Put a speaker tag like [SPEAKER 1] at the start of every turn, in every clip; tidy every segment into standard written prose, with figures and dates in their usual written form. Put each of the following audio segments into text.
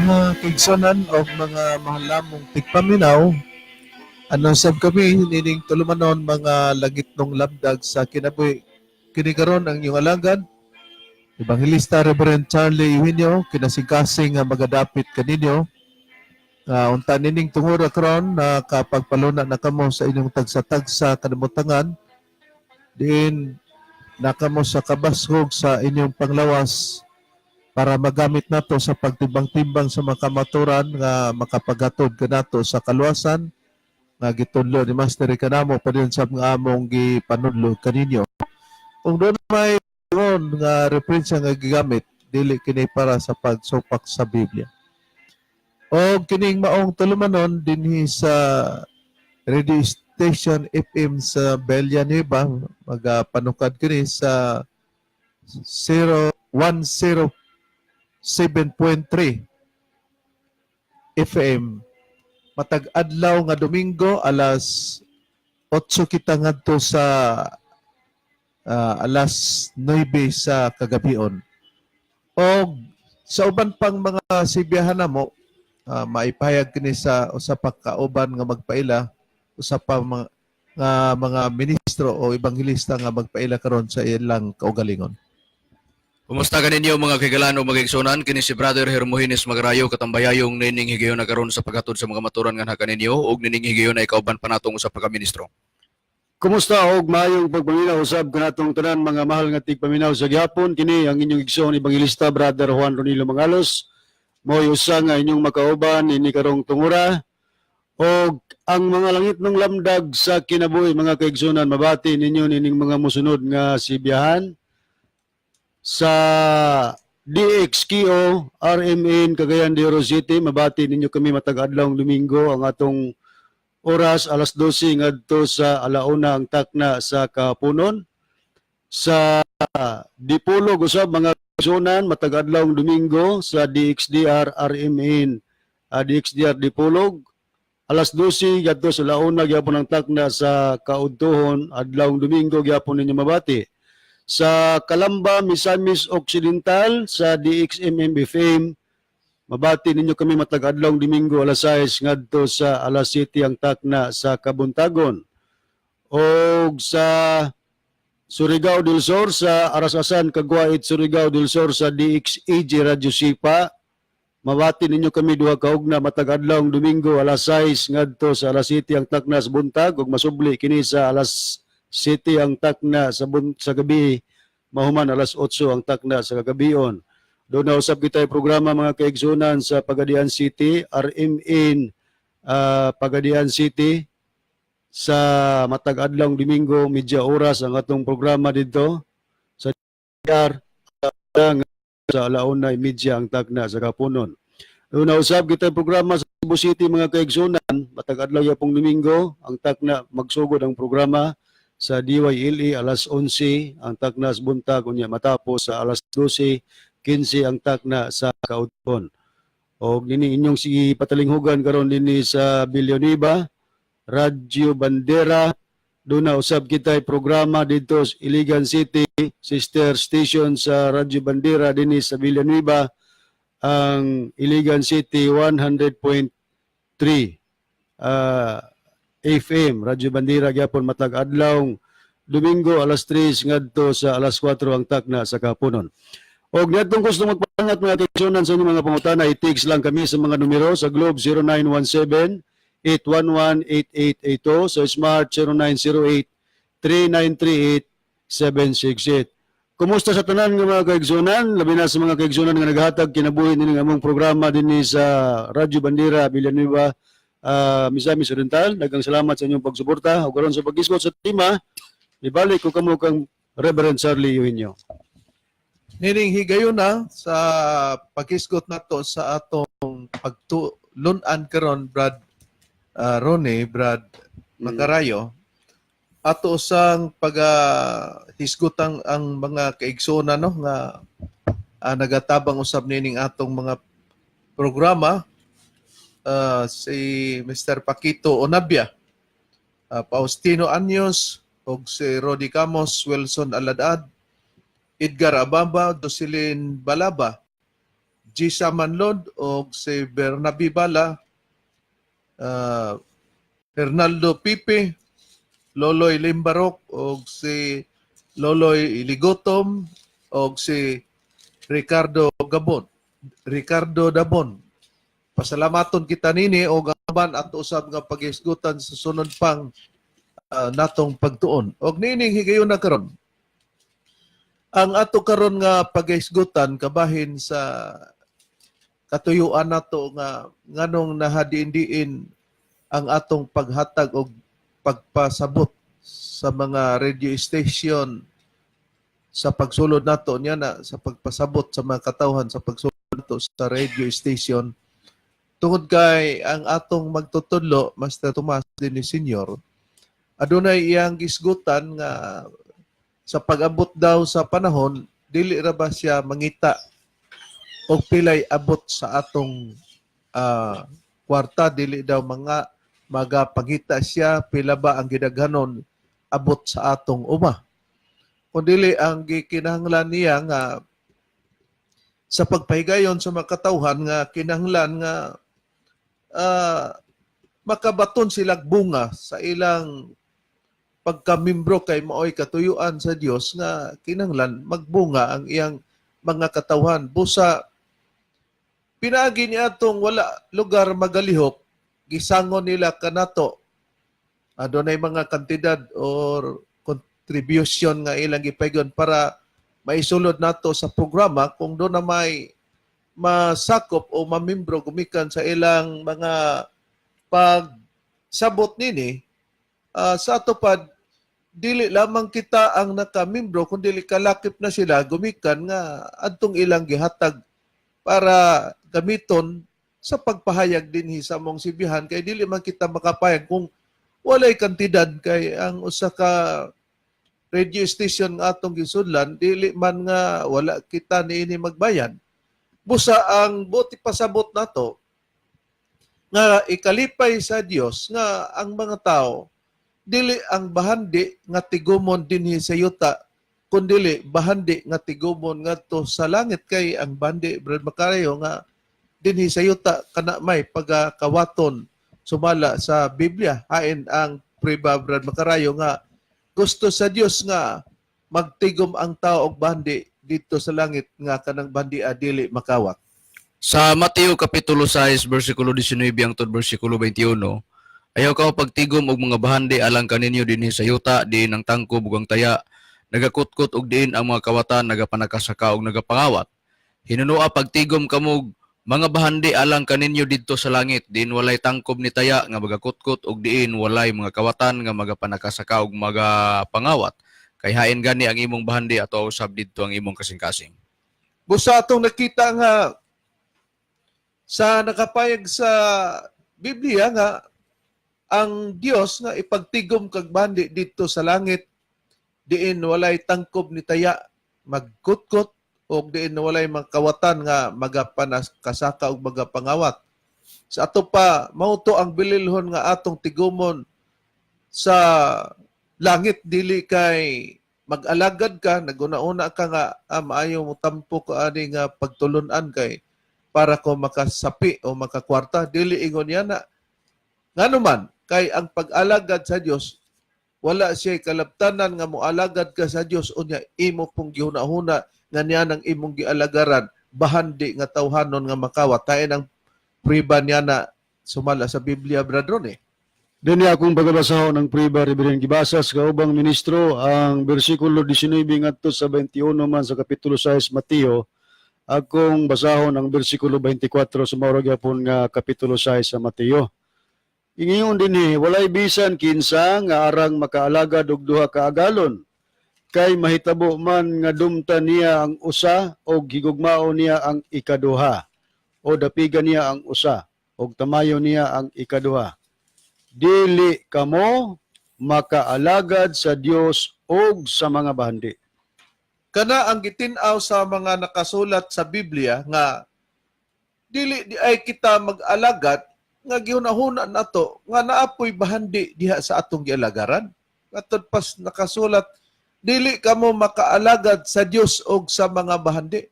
[SPEAKER 1] Mga kaigsonan o mga mahalamong tigpaminaw, ano sab kami nining tulumanon, mga langitnong lamdag sa kinabuhi. Kini karon ang inyong alagad, Evangelista Reverend Charlie Eugenio, kinasingkasing nga magadapit kaninyo. Unta nining tungura karon na kapagpaluna na kamo sa inyong tagsa-tagsa kanamutangan, diin na kamo sa kabasgog sa inyong panglawas para magamit nato sa pagtimbang-timbang sa mga kamaturan nga makapaghatod kanato sa kaluwasan nga gitunlo ni Master kanamo padayon sa mga among gipanudlo kaninyo. Kung doon may ingon nga referensya nga gigamit, dili kini para sa pagsupak sa Biblia. O kining maong tulumanon dinhi sa radio station FM sa Villanueva, magapanukad kini sa 0107.3 FM matag adlaw nga Domingo, alas 8 kita ngadto sa alas 9 sa kagabion. O sa uban pang mga sibiyahan namo, maipahayag kini sa usa pa kauban nga magpaila, usa pa mga, nga mga ministro o ebanghelista nga magpaila karon sa ilang kaugalingon.
[SPEAKER 2] Kumusta kaninyo, mga kahigalaan o mga igsunan? Kini si Brother Hermogenes Magrayo, katambayayong nining higayon na karon sa paghatod sa mga maturan nganha kaninyo, ug nining higayon ay kauban pa natong usa pa ka ministro.
[SPEAKER 3] Kumusta og maayong pagpaminaw usab kanatong tanan, mga mahal nga tigpaminaw sa gihapon. Kini ang inyong igsoon, Ebanghilista Brother Juan Ronilo Mangalos, mo'y usa nga inyong makauban ini karong tungura. Og ang mga langitnong lamdag sa kinabuhi, mga kaigsunan, mabati ninyo nining mga musunod nga sibiyahan: sa DXKO RMN Cagayan de Oro City, mabati ninyo kami matag adlaw Domingo, ang atong oras alas 12 ngadto sa alauna ang takna sa kahaponon. Sa Dipolog usab, mga kaigsunan, matag adlaw Domingo sa DXDR RMN, DXDR Dipolog, alas 12 ngadto sa alauna gyapon ang takna sa kaudtuhon, adlaw Domingo gyapon ninyo mabati. Sa Calamba, Misamis Occidental, sa DXMM FM, mabati ninyo kami matag adlaw Domingo, alas 6 ngadto sa alas 7 ang takna sa kabuntagon. Og sa Surigao del Sur, sa Arasasan, Cagwait, Surigao del Sur, sa DXAG Radio Sipa, mabati ninyo kami duha ka ugna matag adlaw Domingo, alas 6 ngadto sa alas 7 ang takna sa buntag ug masubli kini sa alas 7 ang takna sa gabi, mahuman alas 8 ang takna sa kagabion. Doon na usab kita programa, mga kaigsunan, sa Pagadian City, RMN Pagadian City, sa matag adlaw Domingo, medya oras ang atong programa dito sa DR sa alauna media ang takna sa kapunon. Doon na usab kita programa sa Cebu City, mga kaigsunan, matag adlaw yapong Domingo ang takna, magsugod ang programa sa DYLE alas 11 ang takna sa buntag, unya matapos sa alas 12:15 ang takna sa kaudton. Og nini inyong sige patalinghugan karon dinhi sa Villanueva, Radyo Bandera, doon na usab kita programa dito sa Iligan City, sister station sa Radyo Bandera dinhi sa Villanueva, ang Iligan City 100.3 FM, Radyo Bandera gyapon matag adlaw Domingo, alas 3 ngadto sa alas 4 ang takna sa kahaponon. Og niadtong gusto magpangat, mga kaigsunan, sa inyong mga pangutana, i-text lang kami sa mga numero: sa Globe 0917 811 8882, sa Smart 0908 3938 768. Kumusta sa tanan nga mga kaigsunan, labi na sa mga kaigsunan nga naghatag kinabuhi nining among programa dinhi sa Radyo Bandera Villanueva, Misamis Oriental. Daghang salamat sa inyong pagsuporta. Ug karon sa paghisgot sa tema, ibalik ko kamo kang Reverend Charlie Eugenio.
[SPEAKER 1] Nining higayuna sa paghisgot nato sa atong pagtulunan karon, Brad Ronnie, Brad Macarayo, ato usang paghisgutan ang mga kaigsoona, no, nga nagatabang usab nining atong mga programa, si Mr. Paquito Onabia, Faustino Anyos ug si Rodi Camos, Wilson Aladad, Edgar Abamba, Dosilin Balaba, Gisa Manlod o si Bernabi Bala, Hernaldo Pipe, Loloy Limbarok o si Loloy Ligotom o si Ricardo Gabon, Ricardo Dabon. Pasalamaton kita nini og aban ato usab nga paghisgutan sa sunod pang natong pagtuon. Og nining higayon na karon, ang ato karon nga paghisgutan kabahin sa katuyuan nato nga nganong nahadiin-diin ang atong paghatag og pagpasabot sa mga radio station sa pagsulod nato niya na sa pagpasabot sa mga katawhan sa pagsulod nato sa radio station, tungod kay ang atong magtutudlo, Master Tomas din ni Senior, adunay iyang gisgutan nga sa pag-abot daw sa panahon, dili ra ba siya mangita og pilay abot sa atong kwarta, dili daw mga magapangita siya pila ba ang gidaghanon abot sa atong uma. Kung dili ang gikinahanglan niya nga sa pagpahigayon sa mga katawhan nga kinahanglan nga makabaton silag bunga sa ilang pagkamimbro, kay maoy katuyuan sa Dios nga kinahanglan magbunga ang iyang mga katawhan. Busa pinaagi ni atong wala lugar magalihok, gisangon nila kanato, adunay mga kantidad or contribution nga ilang gipaygon para maisulod nato sa programa. Kung do na may masakop o mamimbro gumikan sa ilang mga pagsabot nini, sa ato pad dili lamang kita ang nakamimbro kundi kalakip na sila gumikan nga adtong ilang gihatag para gamiton sa pagpahayag dinhi sa among sibihan, kay dili man kita makapayag kung walay kantidad, kay ang usa ka radio station nga atong gisudlan, dili man nga wala kita niini magbayad. Busa ang buti pasabot nato nga ikalipay sa Dios nga ang mga tao dili ang bahandi nga tigumon dinhi sa yuta, kundili bahandi nga tigumon ngadto sa langit, kay ang bahandi, Brad Macario, nga dinhi sa yuta kana may pagkawaton sumala sa Biblia. Hain ang priba, Brad Macarayo, nga gusto sa Dios nga magtigom ang tao og bahandi dito sa langit nga kanang bahandi dili makawat.
[SPEAKER 2] Sa Mateo kapitulo 6 bersikulo 19 hangtod bersikulo 21, "Ayaw ka pagtigom og mga bahandi alang kaninyo dinhi sa yuta, diin ang tangkob ug ang taya nagakutkot og diin ang mga kawatan nagapanakasaka og nagapangawat. Hinunoa pagtigom kamog mga bahandi alang kaninyo didto sa langit, diin walay tangkob ni taya nga magakutkot og diin walay mga kawatan nga magapanakasaka og magapangawat. Kay hain gani ang imong bahandi, ato usab didto ang imong kasing-kasing."
[SPEAKER 1] Busa atong nakita nga sa nakapayag sa Biblia nga ang Dios nga ipagtigom kag bahandi dito sa langit, diin walay tangkob ni taya magkutkot og diin walay mga kawatan nga magapanas kasaka og magapangawat. Sa ato pa, mao to ang bililhon nga atong tigumon sa langit, dili kay mag-alagad ka, naguna-una ka nga maayo mo tampo ko ani nga pagtulunan kay para ko makasapi o makakwarta. Dili ingon yan na. Ngano man, kay ang pag-alagad sa Dios, wala siya kalabtanan nga moalagad ka sa Dios unya imo pong gihuna-huna nga niya nang imong gialagaran bahandi nga tawhanon nga makawat. Tayo ng priba niya na sumala sa Biblia, Brad Ron, eh.
[SPEAKER 3] Dinhi akong pagabasahon ang priba, Reverend, gibasa sa kaubang ministro ang bersikulo 19 ngadto sa 21 man sa kapitulo 6 Mateo. Akong basahon ang bersikulo 24 sa mao ra gyapon nga kapitulo 6 sa Mateo. Ingiyon dinhi, "Walay bisan kinsa nga arang makaalagad og duha ka agalon. Kay mahitabo man nga dumtan niya ang usa og higugmaon niya ang ikaduha, o dapigan niya ang usa og tamayo niya ang ikaduha. Dili kamo makaalagad sa Dios og sa mga bahandi.
[SPEAKER 1] Kana ang gitin-aw sa mga nakasulat sa Biblia nga dili di ay kita mag-alagad nga gihunahuna nato nga naapoy bahandi diha sa atong gialagaran. Atod pas nakasulat, dili kamo makaalagad sa Dios og sa mga bahandi.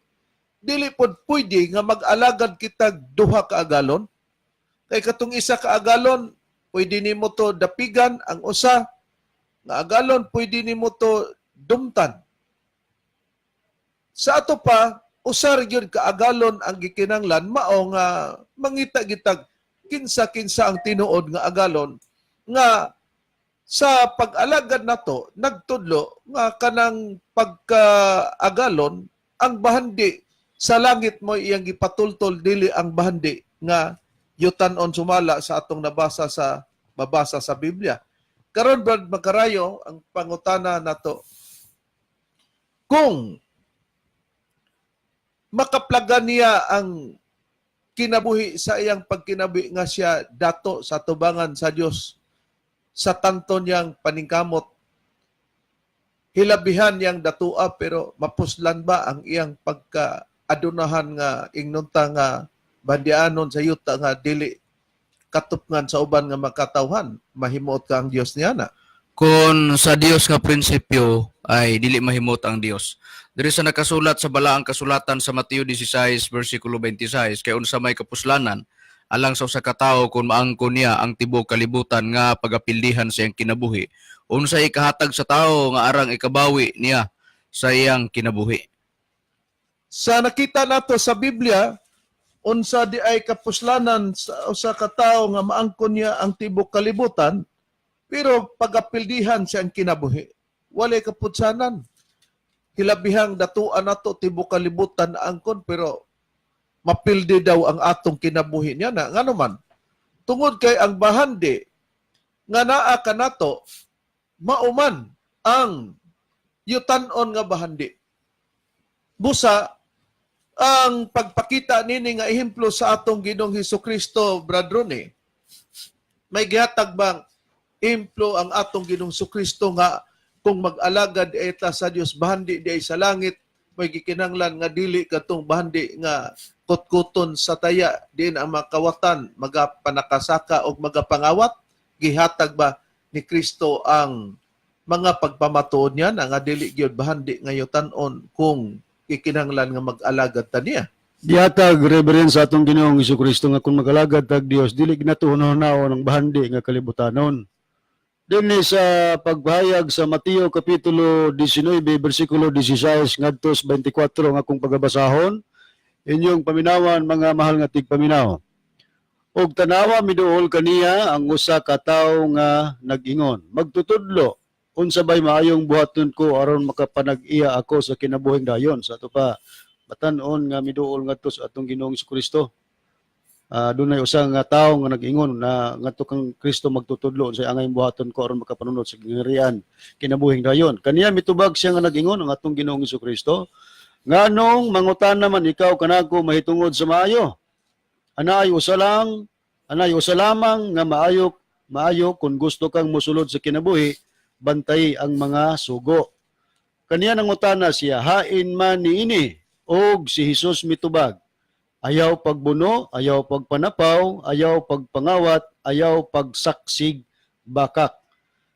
[SPEAKER 1] Dili pod pwede nga mag-alagad kita duha ka agalon. Kay katong isa ka agalon, pwede nimo to dapigan, ang usa nga agalon pwede nimo to dumtan. Sa ato pa, usa ra gyud ka agalon ang gikinanglan, mao nga mangita gitag kinsa-kinsa ang tinuod nga agalon nga sa pag-alagad nato nagtudlo nga kanang pagka-agalon ang bahandi sa langit mo iyang gipatultol, dili ang bahandi nga yutan-on sumala sa atong nabasa sa mabasa sa Biblia. Karon, Brad Makarayo, ang pangutana nato, kung makaplagan niya ang kinabuhi sa iyang pagkinabuhi nga siya dato sa tubangan sa Dios sa tanto niyang paningkamot, hilabihan niyang datua, pero mapuslan ba ang iyang pagka adunahan nga ingnunta nga bandianon sa yuta nga dili katupngan sa uban nga makatawhan, mahimuot ka ang Dios niya na?
[SPEAKER 2] Kung sa Dios nga prinsipyo ay dili mahimot ang Dios. Diri sa nakasulat sa balaang kasulatan sa Mateo 16 versikulo 26, kay unsa may kapuslanan alang sa usa ka tawo kung maangkon niya ang tibuok kalibutan nga pagapildihan sa iyang kinabuhi? Unsay ikahatag sa tawo nga arang ikabawi niya sa iyang kinabuhi?
[SPEAKER 1] Sa nakita nato sa Biblia, unsa di ay kapuslanan sa usa ka tawo nga maangkon niya ang tibuok kalibutan pero pagapildihan siya ang kinabuhi? Walay kaputsanan. Hilabihang datuan nato tibuok kalibutan na angkon pero mapildi daw ang atong kinabuhi niya na. Ngano man? Tungod kay ang bahandi nga naa kanato mauman ang yutan-on nga bahandi. Busa ang pagpakita nini nga ehemplo sa atong Ginoong Hesus Kristo, Brad Ronnie, may gihatag bang ehemplo ang atong Ginoong Hesus Kristo nga kung mag-alagad eta sa Dios, bahandi di ay sa langit may gikinanglan nga dili katong bahandi nga kutkuton sa taya diin ang mga kawatan magapanakasaka og magapangawat? Gihatag ba ni Kristo ang mga pagpamatuod niya na nga dili gyud bahandi nga yutan-on kung gikinahanglan nga mag-alagad ta niya?
[SPEAKER 3] Gihatag, Reverend, sa atong Ginoong Kristo nga kung magalagad tag Dios, dili ginatuhon-hunaon ang bahandi nga kalibutanon. Dinhi sa pagpahayag sa Mateo kapitulo 19 bersikulo 16 ngadto sa 24 nga akong pagabasahon, inyong paminawan, mga mahal nga tigpaminaw. Og tanawa, miduol kaniya ang usa ka tawo nga nag-ingon, "Magtutudlo, unsa bay maayong buhaton ko aron makapanag-iya ako sa kinabuhing dayon?" Sa ato pa batan-on nga miduol ngadto sa atong Ginoong Kristo. Dunay usa nga tawo nga nag-ingon na ngadto kang Kristo, "Magtutudlo, unsay angay buhaton ko aron makapanunod sa gingharian kinabuhing dayon?" Kaniya mitubag siya nga nag-ingon ang atong Ginoong Kristo, "Nganong mangutana man ikaw kanako mahitungod sa maayo? Anaay usa lang, anay usa lamang nga maayo. Maayo kung gusto kang mosulod sa kinabuhi, bantay ang mga sugo." Kaniya nangutana siya, "Hain man niini?" Og si Jesus mitubag, "Ayaw pagbuno, ayaw pagpanapaw, ayaw pagpangawat, ayaw pagsaksig bakak.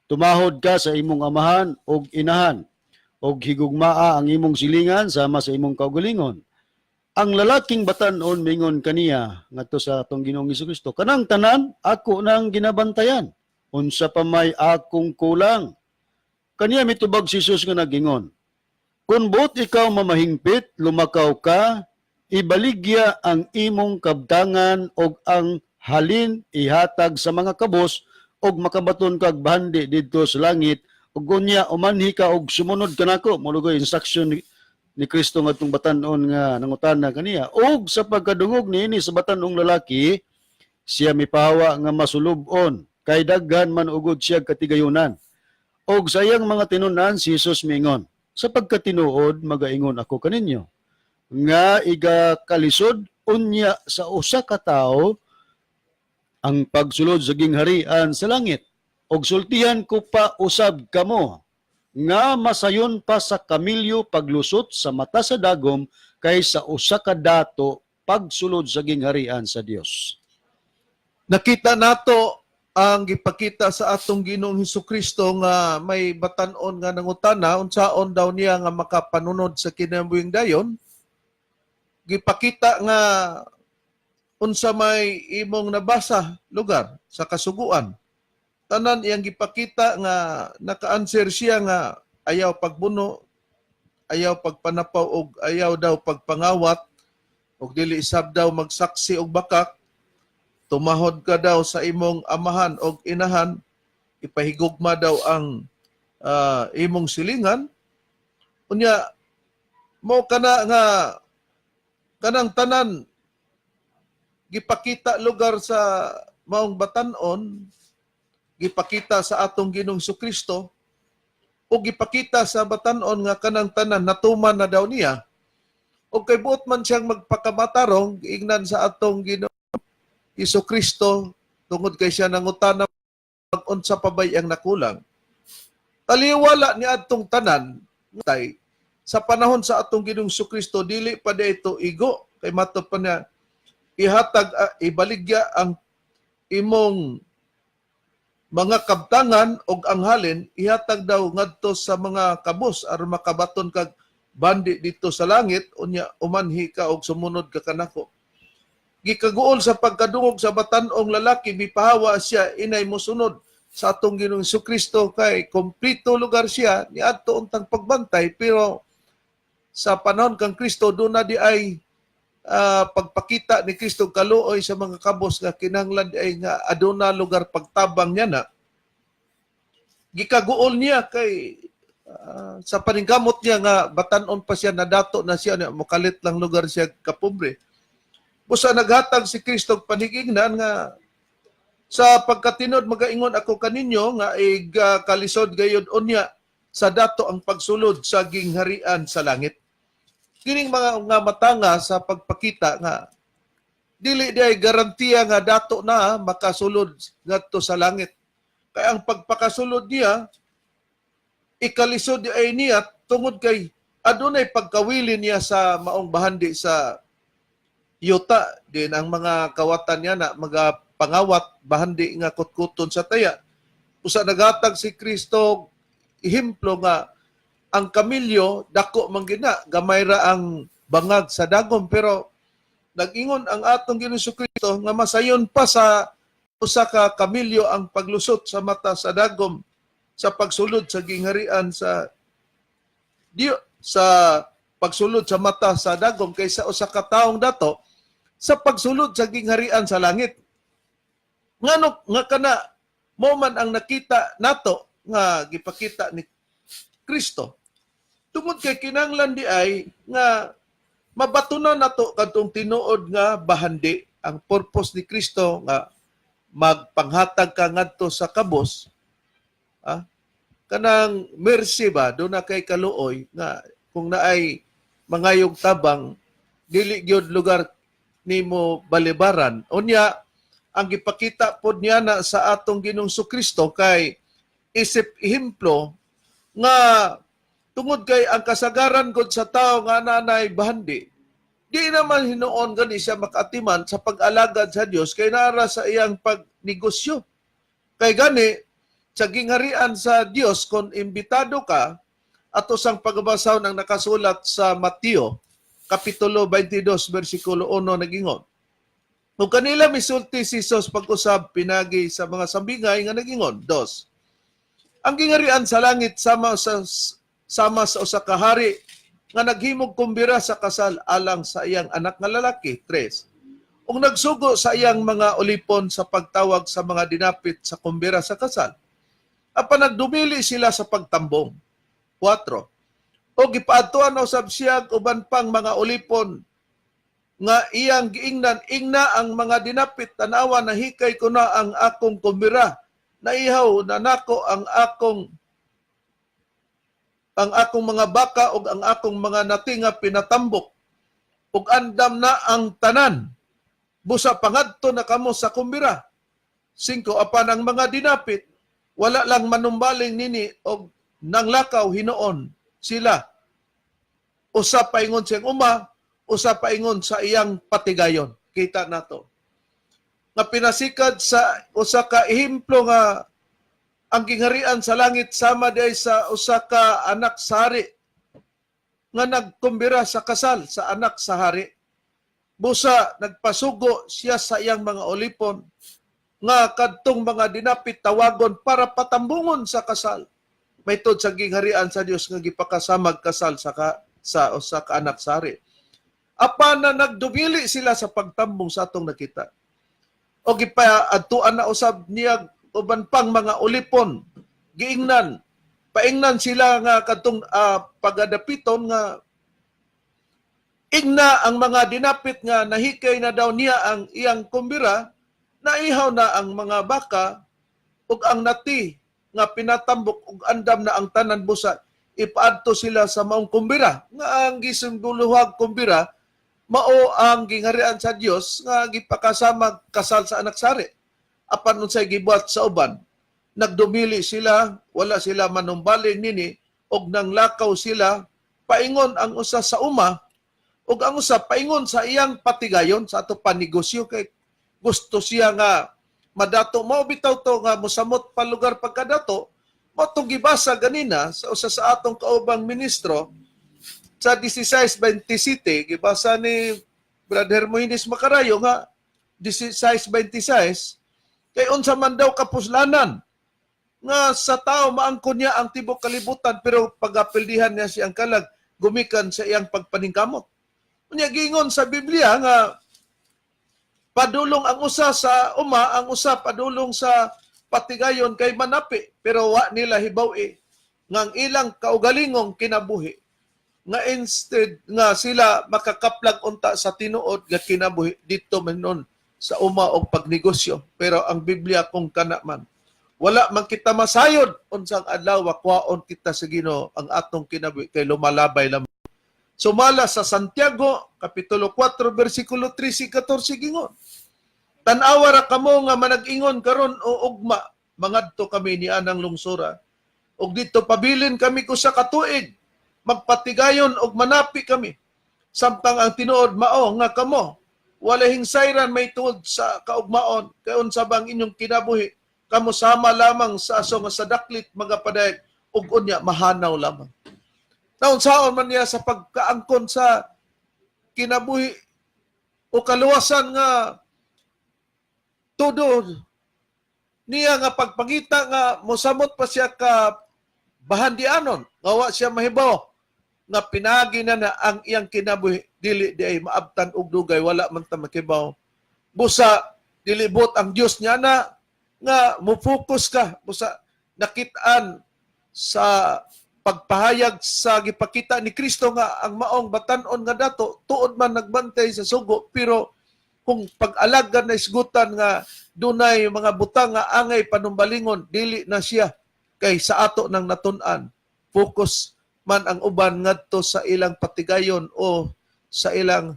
[SPEAKER 3] Tumahod ka sa imong amahan og inahan, og higugmaa ang imong silingan sama sa imong kaugalingon." Ang lalaking batan-on mingon kaniya, ngadto sa atong Ginoong Kristo, "Kanang tanan ako nang ginabantayan. Unsa pa may akong kulang?" Kaniya mitubag si Jesus nga nagingon, "Kung buot ikaw mamahingpit, lumakaw ka, ibaligya ang imong kabtangan og ang halin ihatag sa mga kabos og makabaton kag bahandi didto sa langit, ug unya umanhi ka og sumunod kanako." Mao instruction ni Kristo ngadtong batan-on nga nangutana kaniya. Og sa pagkadungog niini sa batan-ong lalaki, siya mipahawa nga masulub-on kay daghan man ugod siya katigayunan. Og sa iyang mga tinun-an si Jesus miingon, "Sa pagkatinuod magaingon ako kaninyo nga igakalisod unya sa usa ka tawo ang pagsulod sa gingharian sa langit. Og sultihan ko pa usab kamo nga masayon pa sa kamilyo paglusot sa mata sa dagom kaysa usa ka dato pagsulod sa gingharian sa Dios."
[SPEAKER 1] Nakita nato ang gipakita sa atong Ginoong Hesukristo nga may batan-on nga nangutana unsaon daw niya nga makapanunod sa kinabuhing dayon. Gipakita nga unsa may imong nabasa lugar sa kasuguan. Tanan iyang gipakita nga naka-answer siya nga ayaw pagbuno, ayaw pagpanapaw og ayaw daw pagpangawat og dili sab daw magsaksi og bakak, tumahod ka daw sa imong amahan og inahan, ipahigugma daw ang imong silingan. Unya mo kana nga kanang tanan gipakita lugar sa maong batan-on, gipakita sa atong Ginoong Kristo o gipakita sa batan-on nga kanang tanan natuman na daw niya. O kay buot man siyang magpakamatarong, giingnan sa atong Ginoong Hesus Kristo tungod kay siya nangutana mag-unsa pa bay ang nakulang. Taliwala ni adtong tanan tay sa panahon sa atong Ginoong Kristo, dili pa ito igo kay matod pa niya ihatag, ibaligya ang imong mga kabtangan og ang halin ihatag daw ngadto sa mga kabos aron makabaton kag bandi dito sa langit, unya umanhi ka og sumunod ka kanako. Gikaguol sa pagkadungog sa batan-ong lalaki, mipahawa siya, inay mosunod sa atong Ginoong Kristo kay kompleto lugar siya niadto untang pagbantay. Pero sa panahon kang Kristo doon na di ay pagpakita ni Kristo kaluoy sa mga kabos nga kinahanglan di ay nga aduna lugar pagtabang niya na gikaguol niya kay sa paningkamot niya nga batan-on pa siya, nadato na siya niya, mokalit lang lugar siya kapobre. Busa naghatag si Kristo og panhigingnan nga sa pagkatinod magaingon ako kaninyo nga igkalisod gayud unya sa dato ang pagsulod sa gingharian sa langit. Kining mga nga matanga sa pagpakita nga dili di ay garantiya nga dato na makasulod ngadto sa langit. Kay ang pagpakasulod niya ikalisod di ay niya tungod kay adunay pagkawili niya sa maong bahandi sa yuta din ang mga kawatan niya na mga pangawat bahandi nga kutkuton sa taya. Usa nagatag si Kristo ehemplo nga ang kamilyo dako man gina, gamay ra ang bangag sa dagom, pero nag-ingon ang atong Ginoong Kristo nga masayon pa sa usa ka kamilyo ang paglusot sa mata sa dagom sa pagsulod sa gingharian sa Diyo, sa pagsulod sa mata sa dagom kaysa usa ka taong dato sa pagsulod sa gingharian sa langit. Ngano nga kana mo man ang nakita nato nga gipakita ni Kristo? Tungod kay kinahanglan di ay nga mabatunan nato kadtong tinuod nga bahandi, ang purpose ni Kristo nga magpanghatag ka ngadto sa kabos, kanang mercy ba, do na kay kaluoy nga kung naay mangayog tabang dili gyud lugar nimo balibaran. Unya ang gipakita pod niya na sa atong Ginoong Kristo kay isip ehemplo nga tungod kay ang kasagaran gud sa tao nga nanay bahandi, di naman hinuon gani siya makaatiman sa pag-alagad sa Dios kay nara sa iyang pagnegosyo. Kay gani sa gingharian sa Dios kon imbitado ka, ato sang pagbasaw ng nakasulat sa Mateo kapitulo 22 bersikulo 1, nagingon. Ug kanila misulti si Jesus pag-usab pinagi sa mga sambingay nga nagingon. Dos. Ang gingharian sa langit sama sa usa ka hari nga naghimog kumbira sa kasal alang sa iyang anak nga lalaki. Tres. Ug nagsugo sa iyang mga ulipon sa pagtawag sa mga dinapit sa kumbira sa kasal. Apan nagdumili sila sa pagtambong. 4. O gipaadtuan usab siya uban pang mga ulipon nga iyang giingnan, "Ingna ang mga dinapit, tanawa, nahikay ko na ang akong kumbira, naihaw na nako ang akong Ang akong mga baka ug ang akong mga nati nga pinatambok ug andam na ang tanan. Busa pangadto na kamo sa kumbira. 5. Apan ang mga dinapit wala lang manumbaling nini og nanglakaw hinuon sila, usa paingon sa iyang uma, usa paingon sa iyang patigayon. Kita nato nga pinasikad sa usa ka ehemplo nga ang gingharian sa langit sama diay sa usa ka anak sa hari nga nagkumbira sa kasal sa anak sa hari. Busa nagpasugo siya sa iyang mga ulipon nga kadtong mga dinapit tawagon para patambungon sa kasal. Maitod sa gingharian sa Dios nga gipakasamag kasal sa usa ka anak sa hari. Apan na nagdumili sila sa pagtambong sa atong nakita. O gipaadtuan na usab niya uban pang mga ulipon. Giingnan, paingnan sila nga kadtong pagadapiton nga ingna ang mga dinapit nga nahikay na daw niya ang iyang kumbira, naihaw na ang mga baka ug ang nati nga pinatambok ug andam na ang tanan, busa ipaadto sila sa maong kumbira, nga ang gisinguluhag kumbira mao ang gingharian sa Dios nga gipakasama kasal sa anak sari. Apan unsay gibuhat sa uban? Nagdumili sila, wala sila manumbaling nini og nanglakaw sila paingon ang usa sa uma ug ang usa paingon sa iyang patigayon sa ato panegosyo, kay gusto siya nga madato. Mao bitaw to nga mosamot pa lugar pagkadato. Mao tong gibasa ganina sa usa sa atong kaubang ministro sa 16:27. Gibasa ni Brother Hermogenes Macarayo nga 16:26, kay unsa man daw kapuslanan nga sa tao maangkon niya ang tibok kalibutan pero pagapildihan niya siyang kalag gumikan sa iyang pagpaningkamot? Unya giingon sa Biblia nga padulong ang usa sa uma, ang usa padulong sa patigayon kay manapi, pero wa nila hibaw-i nga ang ilang kaugalingong kinabuhi nga instead nga sila makakaplag unta sa tinuod nga kinabuhi, dito man nun sa uma og pagnegosyo. Pero ang Biblia, kung kana man, wala man kita masayod unsang adlaw kwaon kita sa Ginoo ang atong kinabuhi kay lumalabay lamang. Sumala sa Santiago kapitulo 4 bersikulo 13 14, gingon: "Tan-awa ra kamo nga manag-ingon karon o ugma, mangadto kami ni anang lungsura ug dito pabilin kami usa ka tuig, magpatigayon og manapi kami. Samtang ang tinuod mao nga kamo wala hingsayran may tuod sa kaugmaon, kay unsa bang inyong kinabuhi? Kamo sama lamang sa aso nga sa daklit magapadayag ug unya mahanaw lamang." Naunsaon man niya sa pagkaangkon sa kinabuhi o kaluwasan nga todo niya nga pagpangita nga mosamot pa siya ka bahandianon, nga wa siya mahibaw nga pinagi na na ang iyang kinabuhi dili di ay maabtan og dugay. Wala man ta makibaw. Busa dilibot ang Dios niya na nga mo-focus ka. Busa nakit-an sa pagpahayag sa gipakita ni Kristo nga ang maong batan-on nga dato tuod man nagbantay sa sugo, pero kung pag-alagad na isgutan nga dunay mga butang nga angay panumbalingon, dili na siya, kay sa ato nang natun-an, focus man ang uban ngadto sa ilang patigayon o sa ilang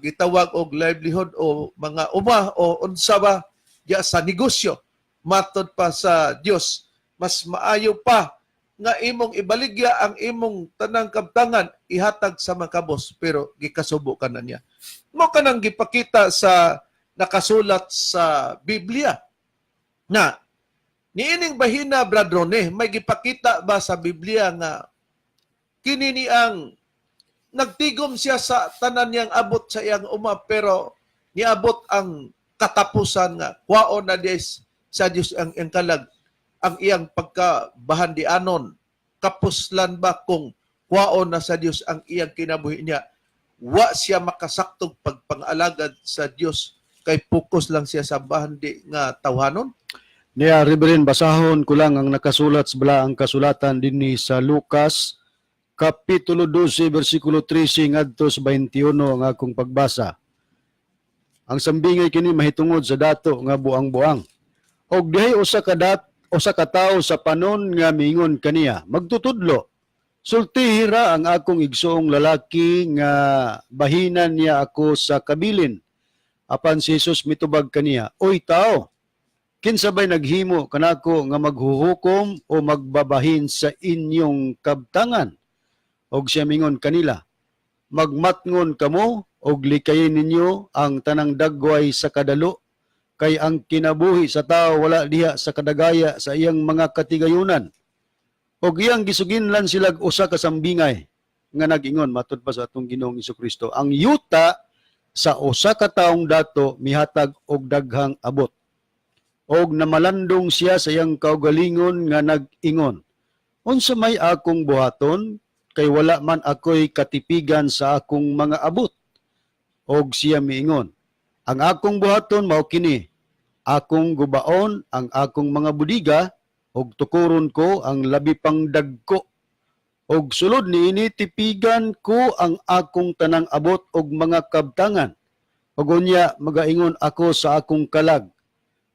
[SPEAKER 1] gitawag og livelihood o mga uma o unsa ba diya sa negosyo. Matod pa sa Dios, mas maayo pa nga imong ibaligya ang imong tanang kabtangan, ihatag sa makabos, pero gikasubo ka na niya. Mo kanang gipakita sa nakasulat sa Biblia na niining bahina. Brad Rone, may gipakita ba sa Biblia nga kini ni ang nagtigom siya sa tanan niyang abot sa iyang uma, pero niabot ang katapusan nga kwaon na des sa Dios ang iyang kalag, ang iyang pagkabahandianon? Kapuslan ba kung kwaon na sa Dios ang iyang kinabuhi niya, wa siya makasaktog pagpangalagad sa Dios kay focus lang siya sa bahandi nga tawhanon?
[SPEAKER 3] Niya, Reverend, basahon ko lang ang nakasulat sa balaang kasulatan dinhi sa Lucas, Kapitulo 12, versikulo 13 ngadto sa 21 ang akong pagbasa. Ang sambingay kini mahitungod sa dato nga buang-buang. Og dihay usa ka usa ka tawo sa panon nga miingon kaniya, "Magtutudlo, sultihi ra ang akong igsoong lalaki nga bahinan niya ako sa kabilin." Apan si Jesus mitubag kaniya, "Oy tao, kinsa bay naghimo kanako nga maghuhukom o magbabahin sa inyong kabtangan?" Og siya mingon kanila, "Magmatngon kamo og likayin ninyo ang tanang dagway sa kadalo, kay ang kinabuhi sa tao wala diha sa kadagaya sa iyang mga katigayunan." Og iyang gisuginlan sila usa ka sambingay nga nag-ingon, matud pa sa atong Ginoong Kristo, ang yuta sa usa ka taong dato mihatag og daghang abot. Og namalandong siya sa iyang kaugalingon nga nag-ingon, "Unsa may akong buhaton kay wala man ako'y katipigan sa akong mga abot?" Og siya miingon, "Ang akong buhaton mao kini: akong gubaon ang akong mga budiga ug tukuron ko ang labi pang dagko. Og sulod niini tipigan ko ang akong tanang abot og mga kabtangan. Ug unya magaingon ako sa akong kalag,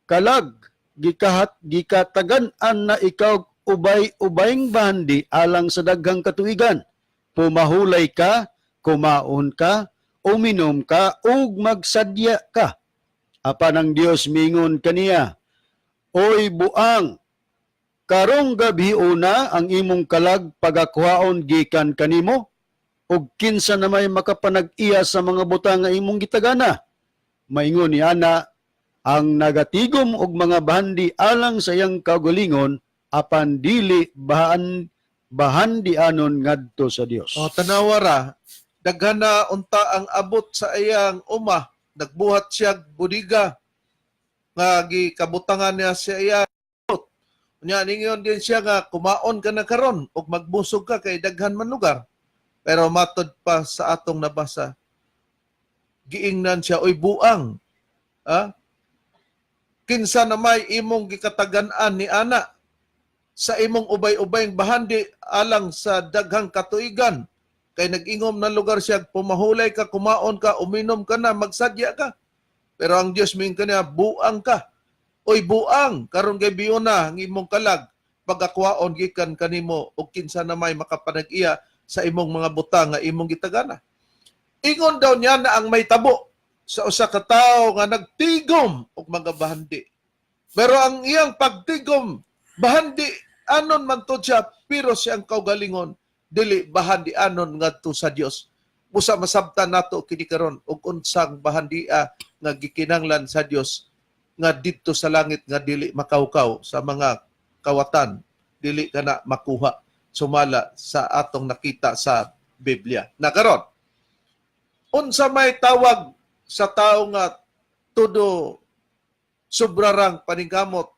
[SPEAKER 3] 'Kalag, gikahat gikatagan-an na ikaw ubay-ubayng bahandi alang sa daghang katuigan. Pumahulay ka, kumaon ka, uminom ka, ug magsadya ka.' Apan ang Dios mingon kaniya, 'Oy buang, karong gabhiona ang imong kalag pagakuhaon gikan kanimo, ug kinsa na may makapanag-iya sa mga butang nga imong gitagana?' Maingon ni ana ang nagatigom og mga bahandi alang sa iyang kaugalingon apan dili bahandianon ngadto sa Dios."
[SPEAKER 1] O, tanawa ra, daghan na unta ang abot sa iyang uma, nagbuhat siya budiga nga gikabutangan niya sa iya abot. Unya ningon din siya nga kumaon ka na karon ug magbusog ka kay daghan man lugar. Pero matod pa sa atong nabasa, giingnan siya, "Oy buang. Ah? Kinsa na may imong gikatagan-an ni ana sa imong ubay-ubayng bahandi alang sa daghang katuigan?" Kay nag-ingom na lugar siya, "Pumahulay ka, kumaon ka, uminom ka na, magsadya ka." Pero ang Dios miingon kaniya, "Buang ka. Oy buang, karon gabhiona ang imong kalag pagakuhaon gikan kanimo, ug kinsa na may makapanag-iya sa imong mga butang nga imong gitagana?" Ingon daw niya na ang may tabo sa usa ka tawo nga nagtigom og mga bahandi. Pero ang iyang pagtigom, bahandi anon man to siya, pero siyang kaugalingon dili bahandi anon ngadto sa Dios. Busa masabtan nato kini karon og unsang bahandia nga gikinahanglan sa Dios nga didto sa langit nga dili makawkaw sa mga kawatan, dili kana makuha sumala sa atong nakita sa Biblia. Na karon, unsa may tawag sa tao nga todo sobrarang paningkamot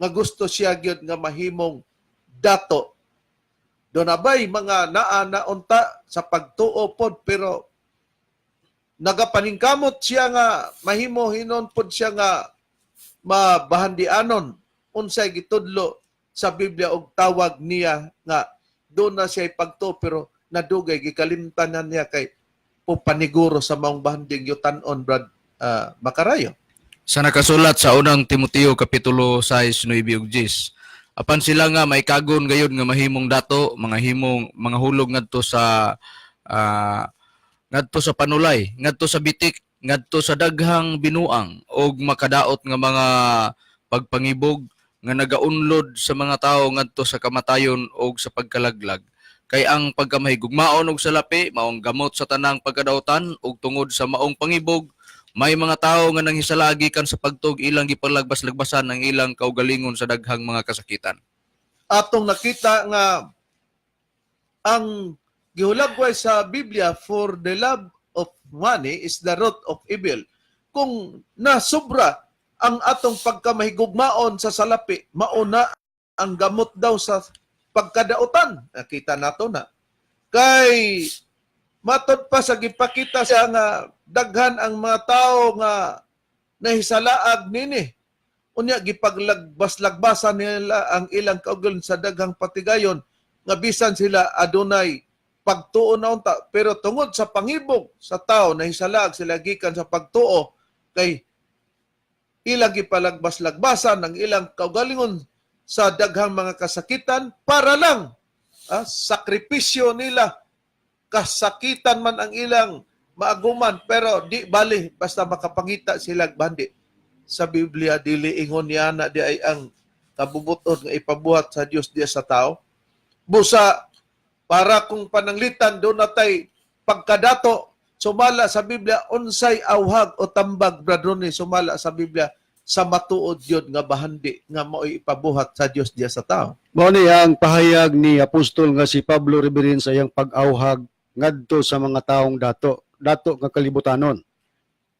[SPEAKER 1] nga gusto siya gyud nga mahimong dato? Doon abay mga naa na unta sa pagtuo pod, pero nagapaningkamot siya nga mahimo hinon pod siya nga mabahandianon. Unsay gitudlo sa Biblia og tawag niya nga doon na siya pagtuo pero nadugay gikalimtan na niya kay paniguro sa maong bahanding yutan-on, Brad Makarayo?
[SPEAKER 2] Sa nakasulat sa Unang Timoteo kapitulo 6, 9 ug 10. Apan sila nga may kagon gayud nga mahimong dato, mga himong mga hulog ngadto sa panulay, ngadto sa bitik, ngadto sa daghang binuang og makadaot nga mga pagpangibog nga nagaunlod sa mga tawo ngadto sa kamatayon og sa pagkalaglag. Kay ang pagkamahigugmaon og salapi maong gamot sa tanang pagkadautan, ug tungod sa maong pangibog may mga tawo nga nanghisala gikan sa pagtuo, ilang gipalagbas-lagbasan ang ilang kaugalingon sa daghang mga kasakitan.
[SPEAKER 1] Atong nakita nga ang gihulagway sa Biblia, "For the love of money is the root of evil." Kung nasobra ang atong pagkamahigugmaon sa salapi, mauna ang gamot daw sa pagkadautan. Nakita nato na. Kay matod pa sa gipakita siya nga daghan ang mga tao nga nahisalaag nini. Unya gipaglagbas-lagbasan nila ang ilang kaugalingon sa daghang patigayon nga bisan sila adunay pagtuo na unta, pero tungod sa pangibog sa tao nahisalaag sila gikan sa pagtuo kay ilang gipalagbas-lagbasan ang ilang kaugalingon. sa daghang mga kasakitan para lang sakripisyo nila, kasakitan man ang ilang maaguman, pero di bali basta makapangita sila og bahandi. Sa Biblia, dili ingon niya na di ay ang kabubuton nga ipabuhat sa Dios diya sa tao. Busa para kung pananglitan do natay pagkadato sumala sa Biblia, unsay awhag o tambag, bradrone, sumala sa Biblia sa matuod yun nga bahandi nga mao'y ipabuhat sa Dios diya sa tao?
[SPEAKER 3] Mao ni ang pahayag ni apostol nga si Pablo Riberin sa iyang pag-awhag ngadto sa mga taong dato, dato nga kalibutanon.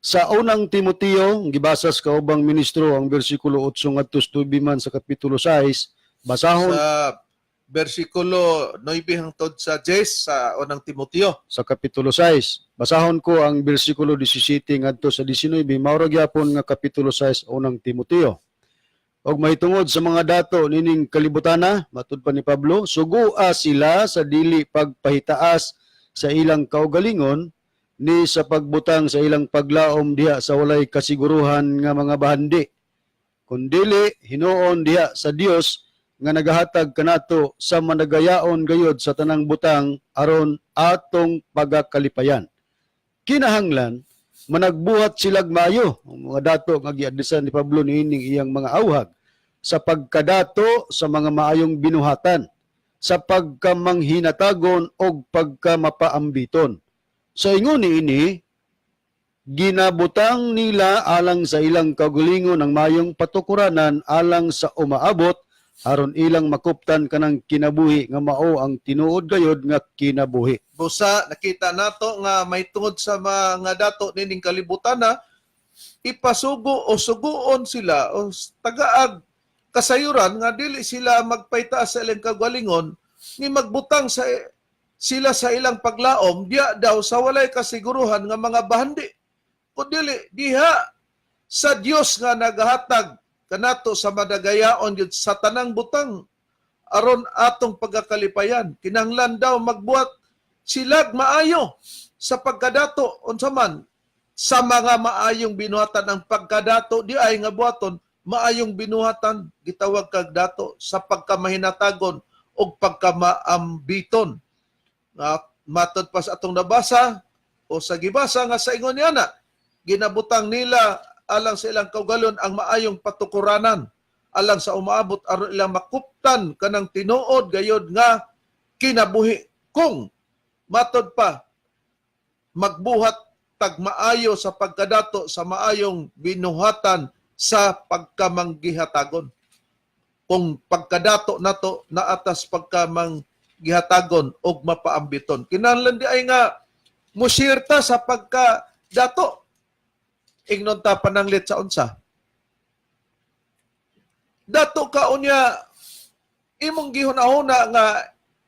[SPEAKER 3] Sa Unang Timoteo, ang gibasa sa kaubang ministro ang bersikulo 8 ngadto sa 9 man sa kapitulo 6, basahon
[SPEAKER 1] Sa bersikulo 9 hangtod sa 10 sa Unang Timoteo.
[SPEAKER 3] Sa kapitulo 6. Basahon ko ang bersikulo 17 ngadto sa 19, mao ra gyapon nga kapitulo 6, Unang Timoteo. Og mahitungod sa mga dato nining kalibutana, matud pa ni Pablo, sugua sila sa dili pagpahitaas sa ilang kaugalingon ni sa pagbutang sa ilang paglaom diha sa walay kasiguruhan nga mga bahandi. Kundili hinuon diha sa Dios nga nagahatag kanato sa managayaon gayod sa tanang butang aron atong pagakalipayan. Kinahanglan managbuhat silag maayo ang mga dato nga giadresan ni Pablo niining iyang mga awhag sa pagkadato sa mga maayong binuhatan, sa pagkamanghinatagon og pagkamapaambiton. Sa ingon niini, ginabutang nila alang sa ilang kaugalingon ang mayong patukuranan alang sa umaabot aron ilang makuptan kanang kinabuhi nga mao ang tinuod gayod nga kinabuhi.
[SPEAKER 1] Busa nakita nato nga may tungod sa mga dato nining kalibutan na ipasugo o suguon sila o tagaag kasayuran nga dili sila magpaytaas sa ilang kagalingon ni magbutang sa sila sa ilang paglaom diya daw sa walay kasiguruhan nga mga bahandi, kun dili diha sa Dios nga nagahatag kanato sa madagayaon gyud sa tanang butang aron atong pagkakalipayan. Kinahanglan daw magbuhat silag maayo sa pagkadato, unsa man sa mga maayong binuhatan. Ang pagkadato di ay nga buhaton maayong binuhatan, gitawag kag dato sa pagkamahinatagon og pagkamaambiton. Nga matod pa sa atong nabasa o sa gibasa nga sa ingon niya na ginabutang nila alang sa ilang kaugalon ang maayong patukuranan alang sa umaabot aron ilang makuptan kanang tinuod gayod nga kinabuhi. Kung matod pa magbuhat tag maayo sa pagkadato sa maayong binuhatan sa pagkamanggihatagon, kung pagkadato nato naatas pagkamanggihatagon og mapaambiton, kinahanglan di ay nga musirta sa pagkadato. Ingnon ta pananglit sa unsa dato ka, unya imong gihuna-huna nga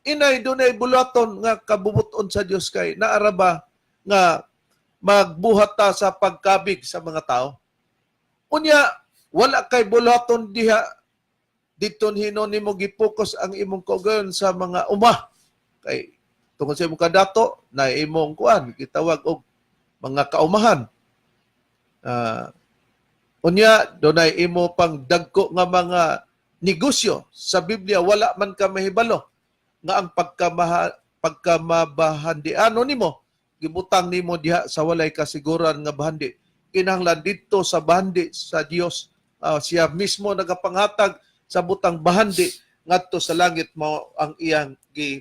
[SPEAKER 1] inay dunay bulaton nga kabubuton sa Dios kay naara ba nga magbuhat ta sa pagkabig sa mga tao? Unya wala kay bulaton diha didto hinon nimo gipokus ang imong kaugayon sa mga uma kay tungod sa imong kadato na imong kuan gitawag og mga kaumahan. Unya dunay imo pang dagko nga mga negosyo. Sa Biblia wala man ka mahibalo nga ang pagkamabahandiano nimo gibutang nimo diha sa walay kasiguran nga bahandi. Kinahanglan didto sa bahandi sa Dios. Siya mismo nagapanghatag sa butang bahandi ngadto sa langit, mao ang iyang gi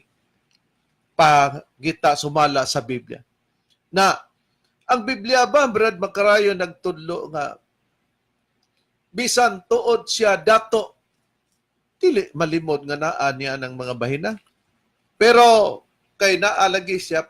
[SPEAKER 1] pagita sumala sa Biblia. Na ang Biblia ba, Brad Makarayo, nagtudlo nga bisan tuod siya dato, dili malimod nga naa niya ng mga bahina? Pero kay naa lagi siya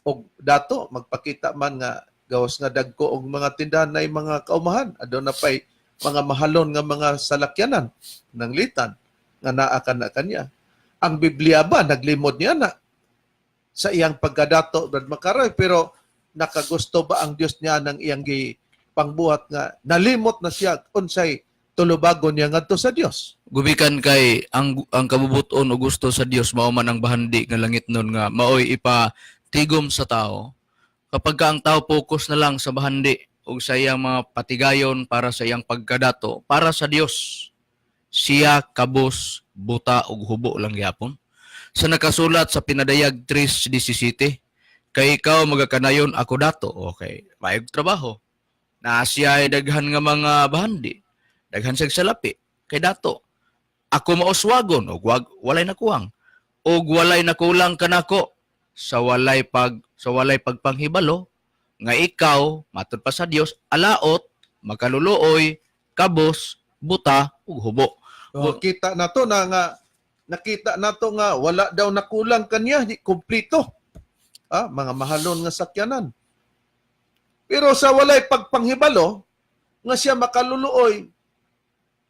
[SPEAKER 1] og dato, magpakita man nga gawas nga dagko og mga tindahan na mga kaumahan, aduna pay mga mahalon nga mga salakyanan ng litan nga naa ka na kanya. Ang Biblia ba naglimod niya na sa iyang pagkadato, Brad Makaroy? Pero nakagusto ba ang Dios niya ng iyang gi pangbuhat nga nalimot na siya unsay tulubagon niya ngadto sa Dios?
[SPEAKER 2] Gumikan kay ang kabubuton o gusto sa Dios mao man ang bahandi nga langit nun nga maoy ipatigom sa tao. Kapag ka ang tao focus na lang sa bahandi o sa iyang mga patigayon para sa iyang pagkadato para sa Dios. Siya kabos, buta ug hubo lang gyapon. Sa nakasulat sa Pinadayag 3:17, kay ikaw magakanayon ako dato. Okay, maayog trabaho. Na siya ay daghan nga mga bahandi. Daghan siyang salapi kay dato. Ako mauswagon og walay nakuwang. Og walay nakulang kanako sa walay pagpanghibalo nga ikaw matud pa sa Dios alaot, makaluluoy, kabos, buta ug hubo.
[SPEAKER 1] Oh, kita na to na nga nakita nato nga wala daw nakulang kanya, di kumpleto. Ah, mga mahalon nga sakyanan. Pero sa walay pagpanghibalo nga siya makaluluoy,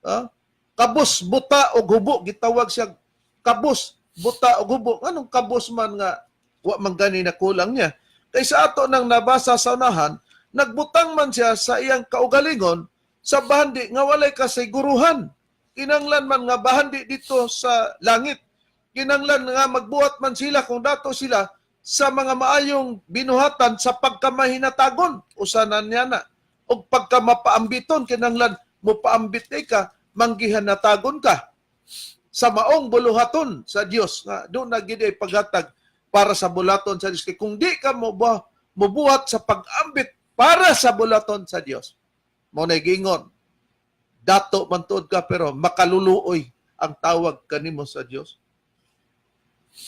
[SPEAKER 1] ah, kabos, buta og hubo, gitawag siya kabos, buta og hubo. Anong kabos man nga wa man gani nakulang niya? Kay sa ato nang nabasa sa unahan, nagbutang man siya sa iyang kaugalingon sa bahandi nga walay kasiguruhan. Kinanglan man nga bahandi dito sa langit. Kinanglan nga magbuhat man sila kung dato sila sa mga maayong binuhatan sa pagkamahinatagon. Usanan niya na. O pagkamapaambiton, kinanglan mopaambit ka, manggihanatagon ka sa maong buluhaton sa Dios nga doon na gid ay paghatag para sa bulaton sa Dios. Kay kung di ka mo mobuhat sa pag-ambit para sa bulaton sa Dios, mo na gingon, dato man tuod ka pero makaluluoy ang tawag kanimo sa Dios.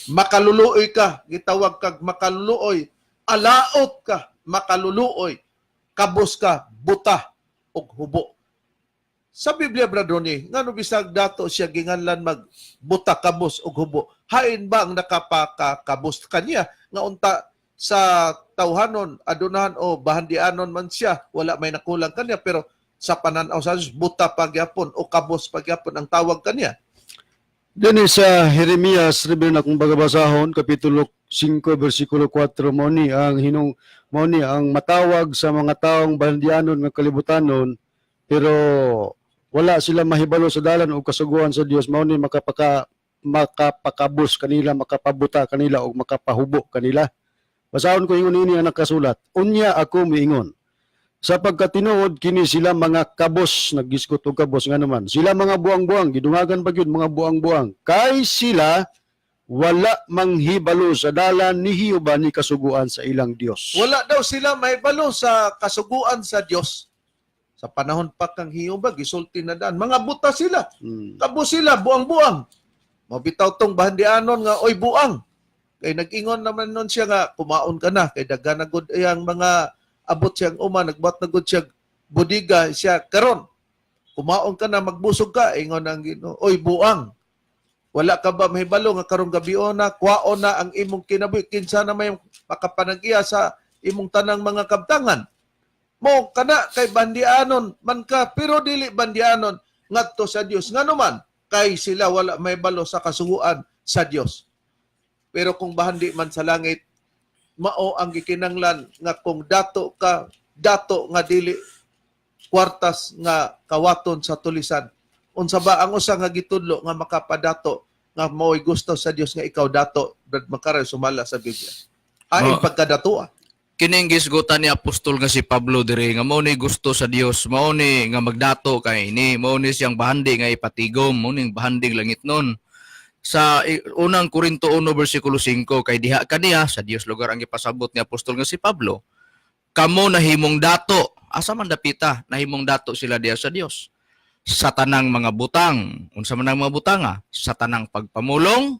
[SPEAKER 1] Makaluluoy ka, gitawag kag makaluluoy, alaot ka, makaluluoy, kabos ka, buta ug hubo. Sa Biblia, Brad Ronnie, ngano bisag dato siya ginganlan mag buta, kabos ug hubo? Hain ba ang nakapakakabos kaniya nga unta sa tawhanon, adunahan o bahandianon man siya, wala may nakulang kaniya, pero sa pananaw sa Diyos, buta pagyapon o kabos pagyapon ang tawag kaniya?
[SPEAKER 3] Dinhi sa Jeremias, Reverend, akong bagabasahon, Kapitulo 5, versikulo 4, mao ni ang matawag sa mga taong bandianon nga kalibutanon, pero wala sila mahibalo sa dalan o kasuguan sa Dios, mao ni makapakabos kanila, makapabuta kanila o makapahubo kanila. Basahon ko ingon ini ang nakasulat. "Unya ako miingon, sa pagkatinuod kini sila mga kabos," naggisgot og kabos, nga naman sila mga buang-buang, gidungagan pa gyud, mga buang-buang, "kay sila wala manghibalo sa dalan ni Jehova ni kasuguan sa ilang Dios."
[SPEAKER 1] Wala daw sila mahibalo sa kasuguan sa Dios. Sa panahon pa kang Hiyuba, gisulti na daan. Mga buta sila. Kabos sila, buang-buang. Mabitaw tong bahandianon nga, "Oy buang." Kay nag-ingon naman nun siya nga, "Kumaon ka na." Kay daghan na gud iyang mga abot siyang uma, nagbuhat na gud siya budiga siya karon. "Kumaon ka na, magbusog ka." Ingon ang Ginoo, "Oy buang. Wala ka ba mahibalo nga karong gabion na, kwaon na ang imong kinabuhi, kinsa na may makapanag-iya sa imong tanang mga kabtangan?" Mo kana kay bandianon man ka pero dili bandianon ngadto sa Dios. Ngano man kay sila wala mahibalo sa kasuguan sa Dios. Pero kung bahandi man sa langit, mao ang gikinanglan nga kung dato ka, dato nga dili kwartas nga kawaton sa tulisan. Unsa ba ang usa nga gitudlo nga makapadato nga mao'y gusto sa Dios nga ikaw dato, Brad Makaray, sumala sa Biblia? Ay
[SPEAKER 2] Oh.
[SPEAKER 1] pagkadatoa.
[SPEAKER 2] Kining gisgutan ni apostol nga si Pablo diri nga mao ni gusto sa Dios, mao ni nga magdato kay ini, mao ni siyang bahandi nga ipatigom, mao ning bahanding langit nun. Sa Unang Korinto 1 versikulo 5, kay diha kaniya sa Dios lugar ang gipasabot ni apostol nga si Pablo. Kamo nahimong dato, asa man dapita nahimong dato sila diha sa Dios? Sa tanang mga butang. Unsa man ang mga butang? Sa tanang pagpamulong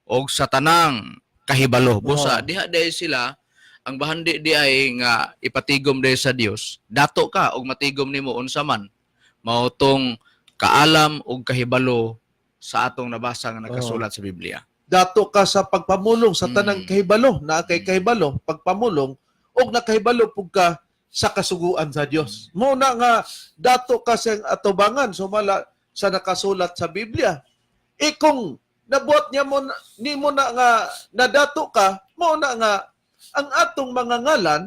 [SPEAKER 2] og sa tanang kahibalo. Busa diha dahil sila ang bahandi di ay nga ipatigom dahil sa Dios. Dato ka og matigom nimo unsa man mao tong kaalam og kahibalo sa atong nabasa nga nakasulat sa Biblia.
[SPEAKER 1] Dato ka sa pagpamulong sa tanang kahibalo, naa kay kahibalo, pagpamulong og nakahibalo pug ka sa kasuguan sa Dios. Mo na nga dato ka sa atubangan sumala sa nakasulat sa Biblia. E kung nabuhat niya mo nimo na nga nadato ka, mo na nga ang atong mga ngalan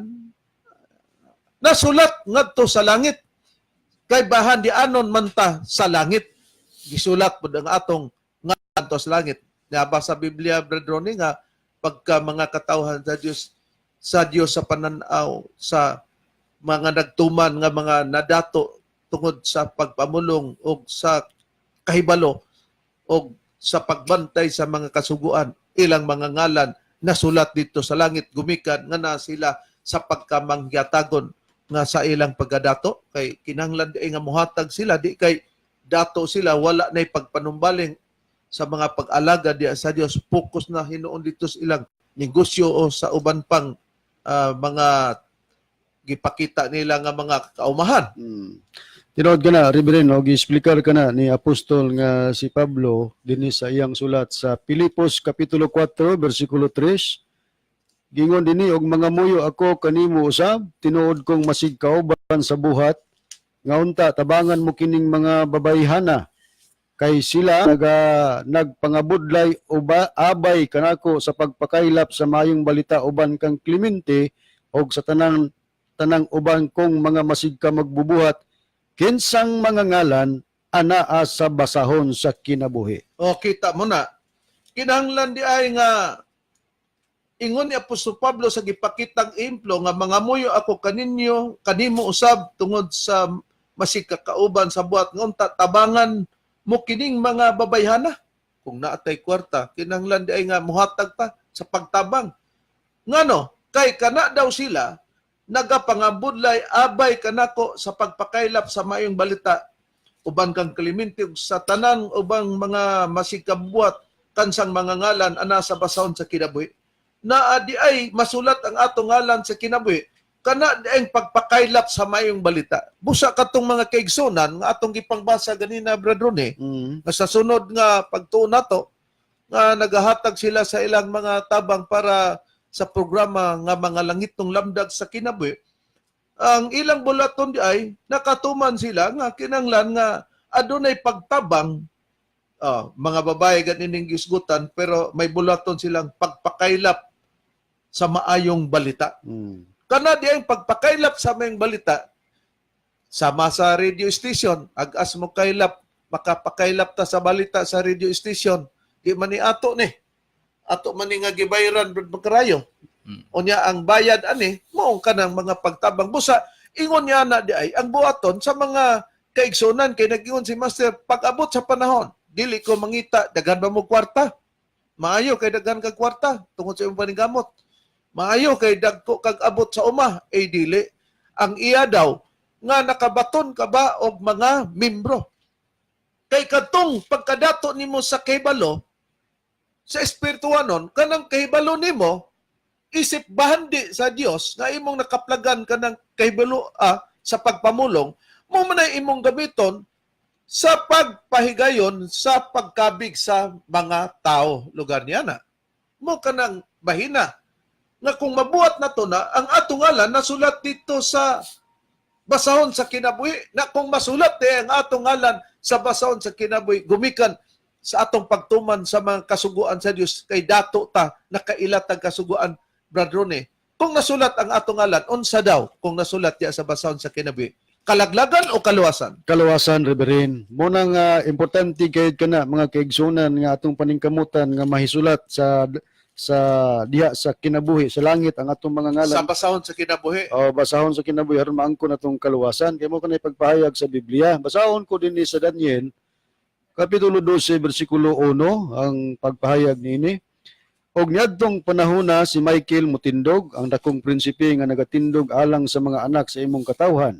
[SPEAKER 1] nasulat ngadto sa langit. Kay bahan di anon manta sa langit. Gisulat pud ang atong ngadto sa langit. Naba sa Biblia, Brad Ronnie, nga pagka mga katawhan sa Dios sa pananaw sa mga nagtuman nga mga nadato tungod sa pagpamulong o sa kahibalo og sa pagbantay sa mga kasuguan, ilang mga ngalan nasulat dito sa langit gumikan nga na sila sa pagkamangyatagon nga sa ilang pagkadato, kay kinahanglan di nga mohatag sila, di kay dato sila, wala nay pagpanumbaling sa mga pag-alaga diya sa Dios, focus na hinuon dito sa ilang negosyo o sa uban pang mga gipakita nila nga mga kaumahan.
[SPEAKER 3] Tinuod ka na, Reverend, no? Gi-explicar ka na ni Apostol nga si Pablo dinhi sa iyang sulat sa Pilipos Kapitulo 4, versikulo 3. Gingon dinhi, "Og mga muyo ako kanimo usab, tinuod kong masig kauban sa buhat, nga unta tabangan mo kining mga babayhana kay sila nagpangabudlay uba abay kanako sa pagpakaylap sa maayong balita uban kang Clemente og sa tanang tanang uban kong mga masig ka magbubuhat, kinsang mga ngalan anaa sa basahon sa kinabuhi."
[SPEAKER 1] O kita mo na, kinahanglan di ay nga ingon ni Apostol Pablo sa gipakitang ehemplo nga mga muyo ako kaninyo kanimo usab tungod sa masig kakauban sa buhat, nga unta tabangan mo kining mga babayhana. Kung naatay kwarta, kinahanglan di ay nga muhatag ta sa pagtabang, ngano kay kana daw sila nagapangabudlay abay kanako sa pagpakaylap sa maayong balita uban kang Clemente ug sa tanan ubang mga masigkabuhat kansang mga ngalan ana sa basahon sa kinabuhi. Naa di ay masulat ang atong ngalan sa kinabuhi, kana di ay pagpakaylap sa maayong balita. Busa katong mga kaigsunan nga atong gipangbasa ganina, Brad Ronnie, nga sa sunod nga pagtuon nato nga nagahatag sila sa ilang mga tabang para sa programa nga mga langitong lamdag sa kinabuhi, ang ilang bulaton di ay nakatuman sila nga kinanglan nga adunay pagtabang, mga babae ganining gisgutan, pero may bulaton silang pagpakaylap sa maayong balita. Kana di ang pagpakaylap sa maayong balita, sama sa radio station, ag-as mo kaylap, makapakaylap ta sa balita sa radio station, di man ni ato ni. Ato man ni nga gibayaran, Brad Magkarayo. Unya ang bayad ani mao kanang mga pagtabang. Busa ingon niya na di ay ang buhaton sa mga kaigsunan, kay nag-ingon si Master, pag-abot sa panahon, dili ko mangita daghan ba mo kwarta? Maayo kay daghan kag kwarta tungod sa imong paningkamot. Maayo kay dagko kag abot sa uma, eh dili. Ang iya daw nga nakabaton ka ba og mga membro. Kay kadtong pagkadato nimo sa kahibalo sa espirituanon, kanang kahibalo nimo isip bahandi sa Dios nga imong nakaplagan kanang kahibalo sa pagpamulong mo man ay imong gamiton sa pagpahigayon sa pagkabig sa mga tao lugar niya na mo kanang bahina nga kung mabuhat na to na ang atong ngalan nasulat dito sa basahon sa kinabuhi, na kung masulat eh, ang atong ngalan sa basahon sa kinabuhi gumikan sa atong pagtuman sa mga kasuguan sa Dios, kay dato ta nakailat ang kasuguan, Brad Ronnie. Kung nasulat ang atong ngalan, unsa daw kung nasulat diya sa basahon sa kinabuhi, kalaglagan o kaluwasan?
[SPEAKER 3] Kaluwasan, Reverend. Muna nga importante kayod kana mga kaigsunan nga atong paningkamutan nga mahisulat sa sa diha sa kinabuhi sa langit ang atong mga ngalan.
[SPEAKER 1] Sa basahon sa kinabuhi.
[SPEAKER 3] O basahon sa kinabuhi aron maangkon atong kaluwasan. Kay mo kanay pagpahayag sa Biblia. Basahon ko dinhi sa Daniel kapitulo 12 bersikulo 1 ang pagpahayag niini. Og niadtong panahona si Michael mutindog, ang dakong prinsipe nga nagatindog alang sa mga anak sa imong katawhan.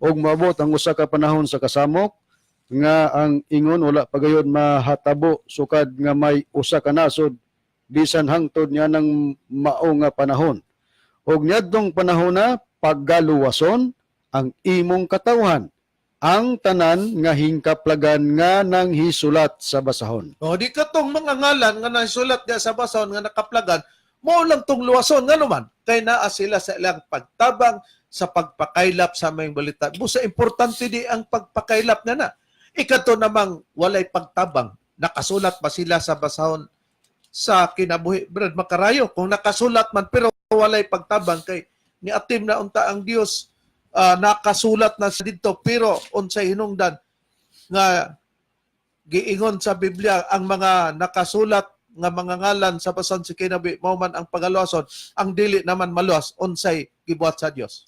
[SPEAKER 3] Og moabot ang usa ka panahon sa kasamok nga ang ingon wala pagayon mahatabo sukad nga may usa ka nasod bisan hangtod niya ng mao nga panahon. Og niadtong panahona paggaluwason ang imong katawhan, ang tanan nga hingkaplagan nga nang hisulat sa basahon.
[SPEAKER 1] O di katong mga ngalan nga nasulat diya sa basahon nga nakaplagan, mao lang tong luwason, ngano man kay naa sila sa ilang pagtabang sa pagpakaylap sa maayong balita. Busa importante di ang pagpakaylap na na. Ikato namang walay pagtabang, nakasulat ba sila sa basahon sa kinabuhi, Brad Makarayo? Kung nakasulat man pero walay pagtabang, kay niatim na unta ang Dios, nakasulat na sa didto, pero unsay hinungdan nga giingon sa Biblia ang mga nakasulat nga mga ngalan sa basan sa kinabuhi mao man ang pagaluwason, ang dili naman maluwas, unsay gibuhat sa Dios?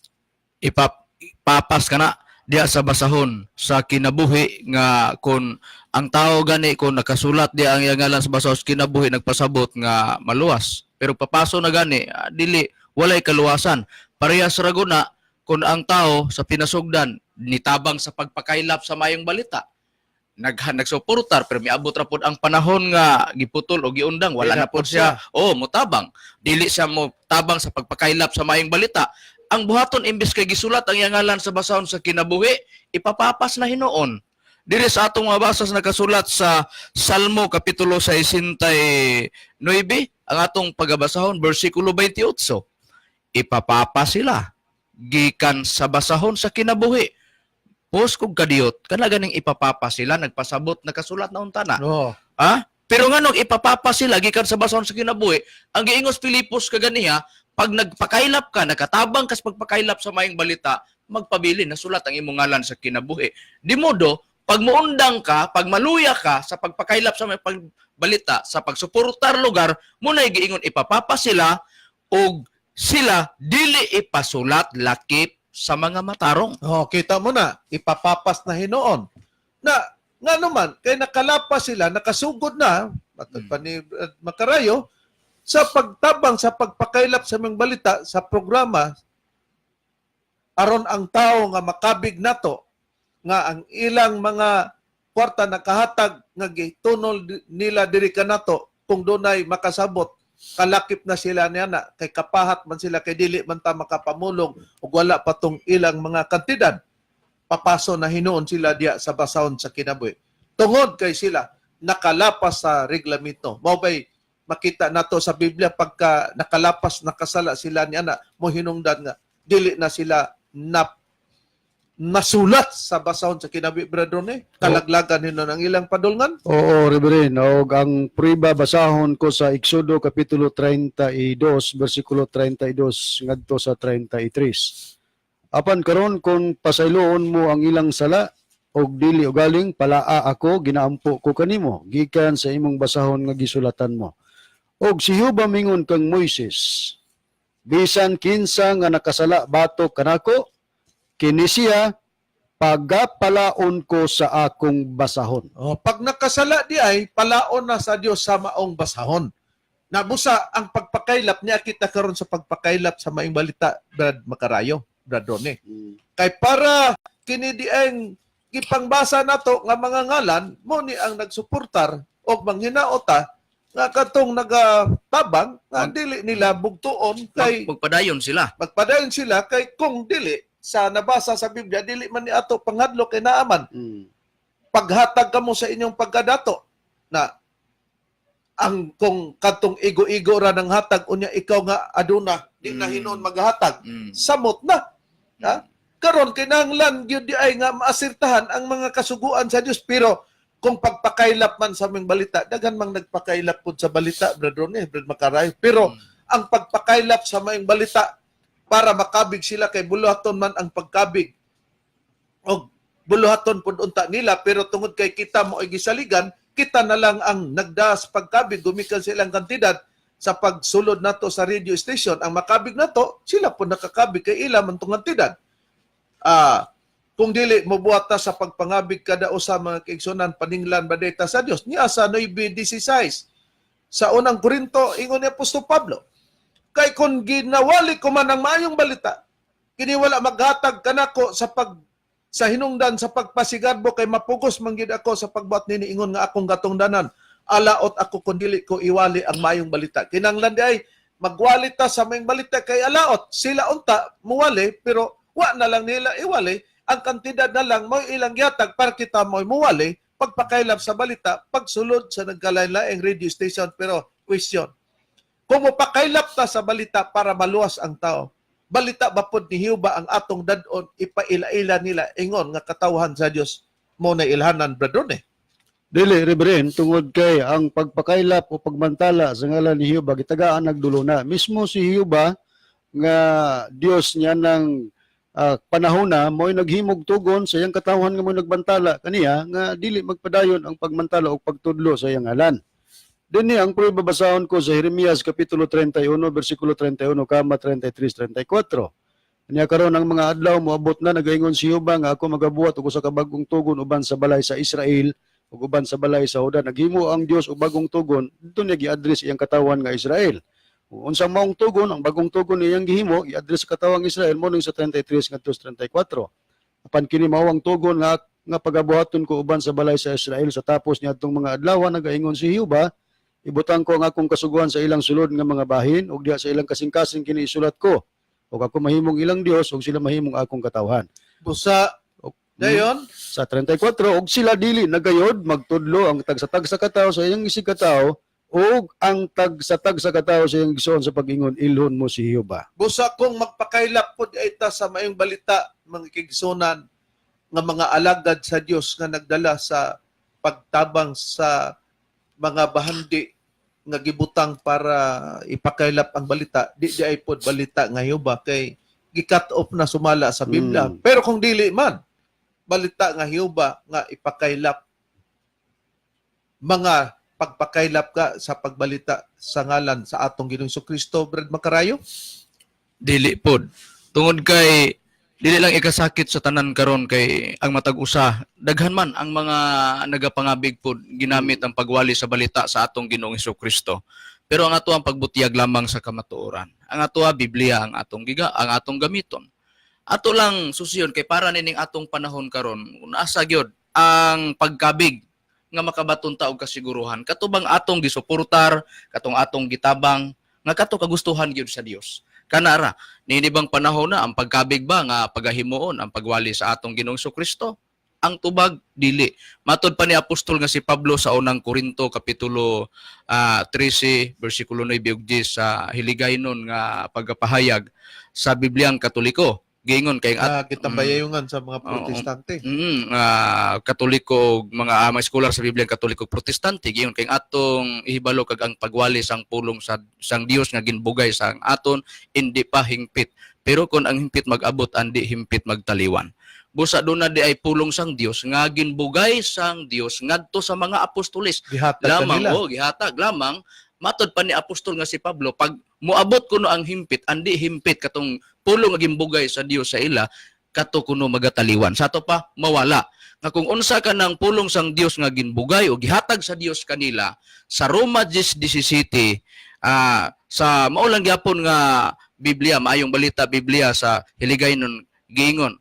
[SPEAKER 2] Ipapas ka na. diya sa basahon sa kinabuhi nga kung ang tao gani kung nakasulat diya ang iyang ngalan sa basahon sa kinabuhi, nagpasabot nga maluwas. Pero papaso na gani, dili, walay kaluwasan. Parehas ra guna kung ang tao sa pinasugdan nitabang sa pagpakaylap sa mayong balita, nagsuportar, pero miabot ra pod ang panahon nga giputol o giundang, wala
[SPEAKER 1] Di
[SPEAKER 2] na pod siya oh motabang, dili siya mo tabang sa pagpakaylap sa maayong balita. Ang buhaton, imbes kay gisulat ang iyang ngalan sa basahon sa kinabuhi, ipapapas na hinuon. Diri sa atong mabasa sa nakasulat sa Salmo kapitulo 69, ang atong pagabasahon bersikulo 28, ipapapa sila gikan sa basahon sa kinabuhi. Pos kog kadiyot kana ganing ipapapa sila, nagpasabot nakasulat na unta na.
[SPEAKER 1] No.
[SPEAKER 2] Ha? Pero nganong ipapapa sila gikan sa basahon sa kinabuhi? Ang giingos Filipos kaganiha, pag nagpakaylap ka, nakatabang kas pagpakaylap sa maayong balita, magpabili nasulat ang imong ngalan sa kinabuhi. Di modo, pag muundang ka, pag maluya ka sa pagpakaylap sa maayong balita, sa pagsuportar lugar, muna'y giingon ipapapa sila og sila dili ipasulat lakip sa mga matarong.
[SPEAKER 1] Oh, kita mo na, ipapapas na hinuon. Na nga naman, kay nakalapas sila, nakasugod na, matod pa ni Makarayo, sa pagtabang, sa pagpakaylap sa mga balita, sa programa, aron ang tao nga makabig nato, nga ang ilang mga kwarta nakahatag, nga gitunol nila diri kanato, kung dunay makasabot, kalakip na sila niya na, kay kapahat man sila, kay dili man ta makapamulong, ug wala pa tong ilang mga kantidad, papaso na hinuon sila diya sa basahon sa kinabuhi. Tungod kay sila nakalapas sa reglamento. Mao bay makita nato sa Biblia, pagka nakalapas, nakasala sila niya na mo hinungdan nga dili na sila na nasulat sa basahon sa kinabuhi, brother Ronnie. Kalaglagan hinuon ang ilang padulngan.
[SPEAKER 3] Oo, Reverend. Og ang prueba basahon ko sa Exodo kapitulo 32 bersikulo 32 ngadto sa 33. Apan karon kung pasayloon mo ang ilang sala og dili ugaling palaa ako, ginaampo ko kanimo gikan sa imong basahon nga gisulatan mo. Og si Jehova mingon kang Moises, bisan kinsa nga nakasala batok kanako, kini siya pagapalaon ko sa akong basahon.
[SPEAKER 1] Oh, pag nakasala di ay palaon na sa Dios sa maong basahon. Nabusa ang pagpakaylap niya, kita karon sa pagpakaylap sa maing balita, Brad Makarayo, Brad Ronnie. Kay para kini di ang gipangbasa nato nga mga ngalan mo ni ang nagsuportar og manghinaota nga katong nagatabang nga dili nila bugtuon kay
[SPEAKER 2] Magpadayon sila.
[SPEAKER 1] Magpadayon sila kay kung dili sa nabasa sa Biblia, dili man ni ato panghadlok kay naaman paghatag kamo sa inyong pagkadato na ang kung katong igo-igo ra ng hatag, unya ikaw nga aduna di na hinuon maghatag, samot na ha? Karon kinahanglan gyud di ay nga maasirtahan ang mga kasuguan sa Dios, pero kung pagpakaylap man sa aming balita, daghan mang nagpakaylap pud sa balita, Brad Ronnie, Brad Makaray, pero ang pagpakaylap sa maing balita para makabig sila, kay buluhaton man ang pagkabig og buluhaton pud unta nila, pero tungod kay kita mo ay gisaligan, kita na lang ang nagdaas pagkabig gumikan sa ilang kantidad sa pagsulod nato sa radio station. Ang makabig nato, sila po nakakabig kay ila man tong kantidad. Kung dili mobuhat ta sa pagpangabig kada usa, mga kaigsunan, paninglan ba ta sa Dios niya sa 9:16 sa Unang Korinto, ingon ni Apostol Pablo, kay kung ginawali ko man ang maayong balita, kini wala maghatag kanako sa pag sa hinungdan sa pagpasigarbo, kay mapugos man gid ako sa pagbuhat nini ingon nga akong gatungdanan. Alaot ako kung dili ko iwali ang maayong balita. Kinahanglan di ay magwali ta sa maayong balita kay alaot sila unta muwali, pero wa na lang nila iwali ang kantidad na lang mo ilang gihatag para kita mo'y muwali pagpakaylap sa balita pagsulod sa nagkalain-laing radio station. Pero question, kung mopakaylap ta sa balita para maluwas ang tao, balita ba pod ni Jehova ang atong dadon ipaila-ila nila ingon nga katawhan sa Dios mo na ilhanan, brother eh?
[SPEAKER 3] Dili, Reverend, tungod kay ang pagpakaylap o pagmantala sa ngalan ni Jehova gitagaan nagdulo na. Mismo si Jehova nga Dios niya ng panahon na mo'y naghimog tugon sa iyang katawhan nga mo'y nagbantala kaniya nga dili magpadayon ang pagmantala o pagtudlo sa iyang ngalan. Dinhi ang prueba basahon ko sa Jeremias kapitulo 31 bersikulo 31 kama 33 34. Nya karon ang mga adlaw moabot na, nagaingon si Jehova, nga ako magabuhat og usa ka bag-ong tugon uban sa balay sa Israel ug uban sa balay sa Juda. Naghimo ang Dios og bagong tugon, didto niya gi-address iyang katawan nga Israel. Unsa maong tugon, ang bagong tugon iyang gihimo, i-address sa katawang Israel mo sa 33 ngadto sa 34. Apan kini mao ang tugon nga pagabuhaton ko uban sa balay sa Israel sa tapos niadtong mga adlaw, nagaingon si Jehova, ibutang ko ang akong kasuguan sa ilang sulod nga mga bahin ug diha sa ilang kasing-kasing kini isulat ko, ug ako mahimong ilang Dios ug sila mahimong akong katawhan.
[SPEAKER 1] Busa dayon.
[SPEAKER 3] Sa 34, og sila dili nagayod magtudlo ang tagsa-tagsa ka tawo sa iyang isig katawo ug ang tagsa-tagsa ka tawo sa iyang igsoon sa pag-ingon, "Ilhon mo si Jehova."
[SPEAKER 1] Busa kung magpakaylap pod ay ta sa maayong balita, mga kigsunan, nga mga alagad sa Dios nga nagdala sa pagtabang sa mga bahandi nga gibutang para ipakaylap ang balita, di di ay pod balita nga Jehova kay gi-cut off na sumala sa Biblia. Pero kung dili man balita nga Jehova nga ipakaylap, mga pagpakaylap ka sa pagbalita sa ngalan sa atong Ginoong Kristo, Brad Makarayo?
[SPEAKER 2] Dili pod. Tungod kay dili lang ikasakit sa tanan karon kay ang matag usa daghan man ang mga nagapangabig pod ginamit ang pagwali sa balita sa atong Ginoong Kristo. Pero ang ato ang pagbutyag lamang sa kamatuoran. Ang ato Biblia ang atong giga ang atong gamiton. Ato lang susiyon kay para nining atong panahon karon asa gyud ang pagkabig nga makabaton ta og kasiguruhan kato bang atong gisuportar, katong atong gitabang nga kato kagustuhan gyud sa Dios kanara nini bang panahon na ang pagkabig ba nga pagahimuon ang pagwali sa atong Ginoong Kristo? Ang tubag, dili. Matod pa ni apostol nga si Pablo sa Unang Korinto kapitulo 13 bersikulo 9 ug 10 sa hiligaynon nga pagkapahayag sa Bibliang Katoliko, giingon kay ang
[SPEAKER 1] Gitambayayungan sa mga
[SPEAKER 2] Oo.
[SPEAKER 1] Protestante.
[SPEAKER 2] Katoliko ug mga scholar sa Biblia Katoliko ug Protestante, giingon kay ang atong ihibalo kag ang pagwali sang pulong sa sang Dios nga ginbugay sa aton hindi pa hingpit, pero kon ang hingpit mag-abot, andi hingpit magtaliwan. Busa duna di ay pulong sang Dios nga ginbugay sang Dios ngadto sa mga apostoles
[SPEAKER 1] Gihatag
[SPEAKER 2] lamang
[SPEAKER 1] kanila.
[SPEAKER 2] O gihatag lamang. Matod pa ni apostol nga si Pablo, pag moabot kuno ang himpit, andi himpit katong pulong nga gimbugay sa Dios sa ila kato kuno magataliwan, sa ato pa mawala nga kung unsa ka ng pulong sang Dios nga ginbugay o gihatag sa Dios kanila sa Roma 10:17, sa mao lang gyapon nga Biblia, Maayong Balita Biblia sa Hiligaynon, giingon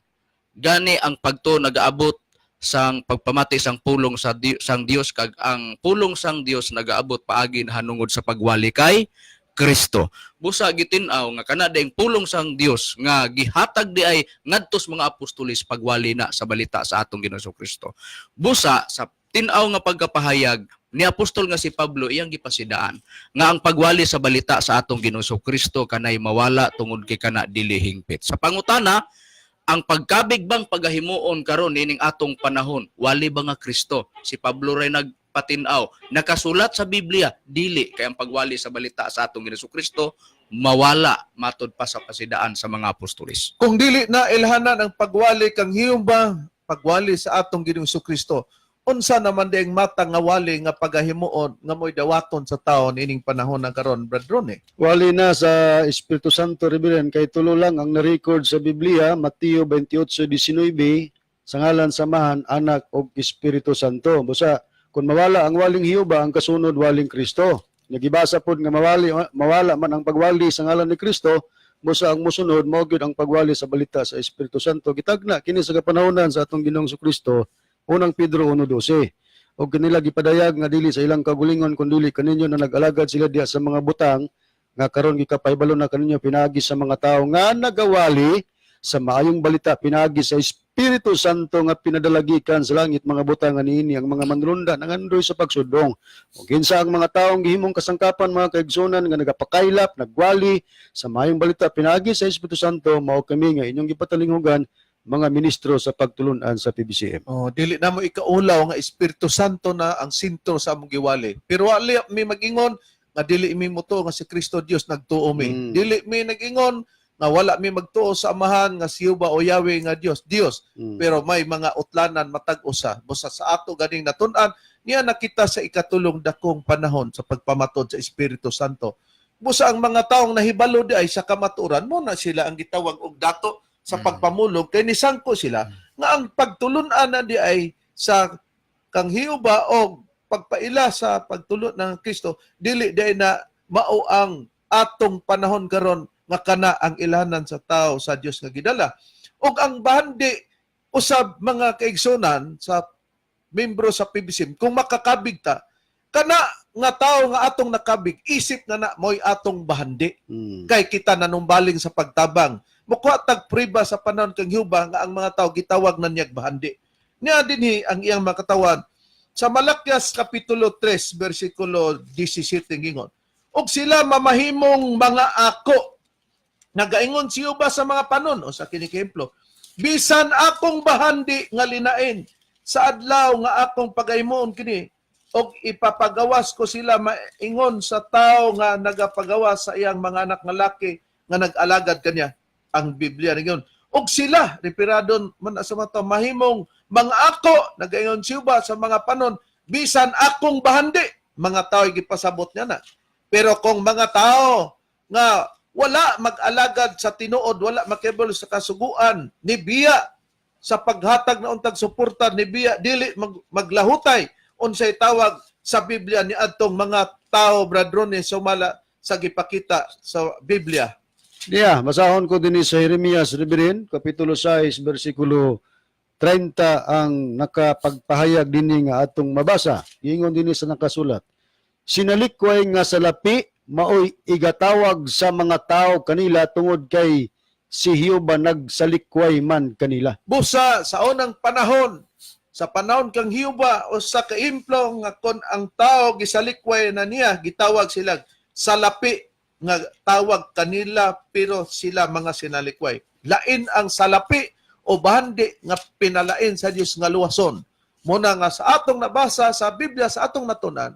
[SPEAKER 2] gani ang pagto nagaabot sang pagpamati sang pulong sang Dios kag ang pulong sang Dios nagaabot paagi nahanungod sa pagwali kay Kristo. Busa gitin-aw nga kana daing pulong sang Dios nga gihatag di ay ngadto sa mga apostoles, pagwali na sa balita sa atong Ginoong Kristo. Busa sa tin-aw nga pagkapahayag ni apostol nga si Pablo, iyang gipasidaan nga ang pagwali sa balita sa atong Ginoong Kristo kanay mawala tungod kay kana dili hingpit. Sa pangutana, ang pagkabig bang pagahimuon karon nining atong panahon, wali ba nga Kristo? Si Pablo ray nagpatin-aw. Nakasulat sa Biblia, dili kay ang pagwali sa balita sa atong Ginoong Kristo mawala matod pa sa pasidaan sa mga apostoles.
[SPEAKER 1] Kung dili na ilhanan ang pagwali kang hiyumba, pagwali sa atong Ginoong Kristo, unsa naman dieng mata nga wali nga pagahimuon nga mo'y dawaton sa taon ining panahon na karon, Brad Ronnie?
[SPEAKER 3] Wali na sa Espiritu Santo, Reverend, kay tulo lang ang na-record sa Biblia, Mateo 28:19, sa ngalan sa Amahan, Anak ug Espiritu Santo. Busa kung mawala ang waling Hiuba, ang kasunod waling Kristo. Nagibasa pod nga mawali mawala man ang pagwali sa ngalan ni Kristo, busa ang mosunod mao gyud ang pagwali sa balita sa Espiritu Santo. Gitagna kini sa kapanahonan sa atong Ginoong Kristo, Unang Pedro 1:12. Og kanila gipadayag nga dili sa ilang kagulingon kundi kaninyo na nag-alagad sila diha sa mga butang nga karon gikapahibalo na kaninyo pinaagi sa mga tawo nga nagawali sa Maayong Balita pinaagi sa Espiritu Santo nga pinadalagikan sa langit, mga butang nga niini ang mga manlunda nangandoy sa pagsudong. Ug kinsa ang mga taong gihimong kasangkapan, mga kaigsunan, nga nagapakaylap, nagwali sa Maayong Balita pinaagi sa Espiritu Santo, mao kami nga inyong gipatalinghugan mga ministro sa pagtulunan sa PBCM.
[SPEAKER 1] Oh, dili na mo ikaulaw nga Espiritu Santo na ang sentro sa among giwali. Pero wali mi magingon nga dili mi motuo nga si Kristo Dios, nagtuo mi. Dili mi nagingon nga wala mi magtuo sa Amahan nga si Jehovah o Yahweh nga Dios, Dios. Pero may mga utlanan matag usa. Busa sa ato ganing natun-an niya nakita sa ikatulong dakong panahon sa pagpamatod sa Espiritu Santo. Busa ang mga taong nahibalo di ay sa kamatuoran mo na sila ang gitawag og dato sa pagpamulog kay nisangko sila nga ang pagtulun-an na di ay sa kang Jehova og pagpaila sa pagtulon ng Kristo, dili di ay na mao ang atong panahon karon nga kana ang ilahanan sa tao sa Dios nga gidala. Ug ang bahandi usab, mga kaigsunan, sa membro sa PBCM, kung makakabig ta kana nga tao nga atong nakabig, isip nga na mo'y atong bahandi kay kita nanumbaling sa pagtabang. Mukuha tag priba sa panahon kang Jehova nga ang mga tao gitawag na niyag bahandi. Niya dinhi ang iyang makatawan sa Malakias kapitulo 3 bersikulo 17, gingon: "Og sila mamahimong mga ako. Nagaingon si Jehova sa mga panon," o sa kini kahemplo, "bisan akong bahandi nga linain sa adlaw nga akong pagaymoon kini, og ipapagawas ko sila maingon sa tao nga nagapagawas sa iyang mga anak nga laki nga nag-alagad kanya." Ang Biblia ningon og sila, reperadon man sa mga tao, mahimong mga ako, nagaingon si Jehova sa mga panon, bisan akong bahandi. Mga tao gipasabot niya na. Pero kung mga tao nga wala mag-alagad sa tinuod, wala makibol sa kasuguan, ni biya sa paghatag na untag suporta, ni biya dili maglahutay unsay tawag sa Biblia ni adtong mga tao, Brad Ronnie, sumala sa gipakita sa Biblia.
[SPEAKER 3] Yeah, basahon ko din sa Jeremias, Reverend, Kapitulo 6, versikulo 30 ang nakapagpahayag dinhi nga atong mabasa. Giingon dinhi sa nakasulat: "Sinalikway nga salapi maoy igatawag sa mga tao kanila tungod kay si Jehova nagsalikway man kanila."
[SPEAKER 1] Busa sa unang panahon, sa panahon kang Jehova, o sa kaimplo nga kon ang tao gisalikway na niya, gitawag sila salapi nga tawag kanila, pero sila mga sinalikway. Lain ang salapi o bahandi nga pinalain sa Dios nga luwason. Muna nga sa atong nabasa sa Biblia, sa atong natunan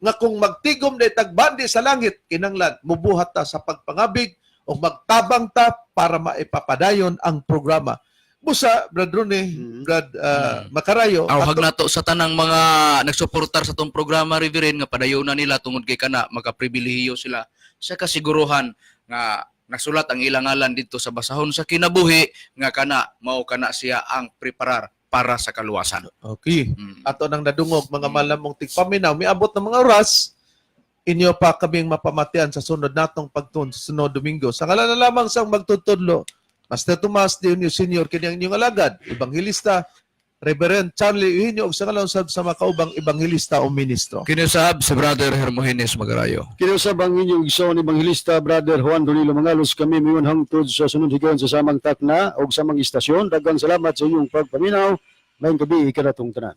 [SPEAKER 1] nga kung magtigom day tagbandi sa langit, kinanglan mubuhat ta sa pagpangabig o magtabang ta para maipapadayon ang programa. Busa, Brad Rooney, Brad Makarayo,
[SPEAKER 2] Awhag nato sa tanang mga nagsuportar sa tong programa, Reverend, nga padayon na nila tungod kay kana makapribilehiyo sila sa kasiguruhan nga nasulat ang ilang ngalan dito sa basahon sa kinabuhi nga kana mao kana siya ang preparar para sa kaluwasan.
[SPEAKER 1] Okay. Ato nang nadungog, mga malamong tigpaminaw, miabot ng mga oras, inyo pa kaming mapamatian sa sunod natong pagtun sa sunod Domingo. Sa ngalan na lamang sang magtutudlo, Master Tomas de Unio Senior, kini ang inyong alagad, Ebanghilista, Reverend Charlie Eugenio, ug sa ngalan usab sa makaubang ebanghilista o ministro.
[SPEAKER 2] Kinusab si Brother Hermogenes Magarayo.
[SPEAKER 3] Kinusab ang inyong igsoon ebanghelista, Brother Juan Donilo Mangalos. Kami miyon hangtod sa sunod higayon sa samang takna o samang istasyon. Daghang salamat sa inyong pagpaminaw. Maayong gabii kanatong tanan.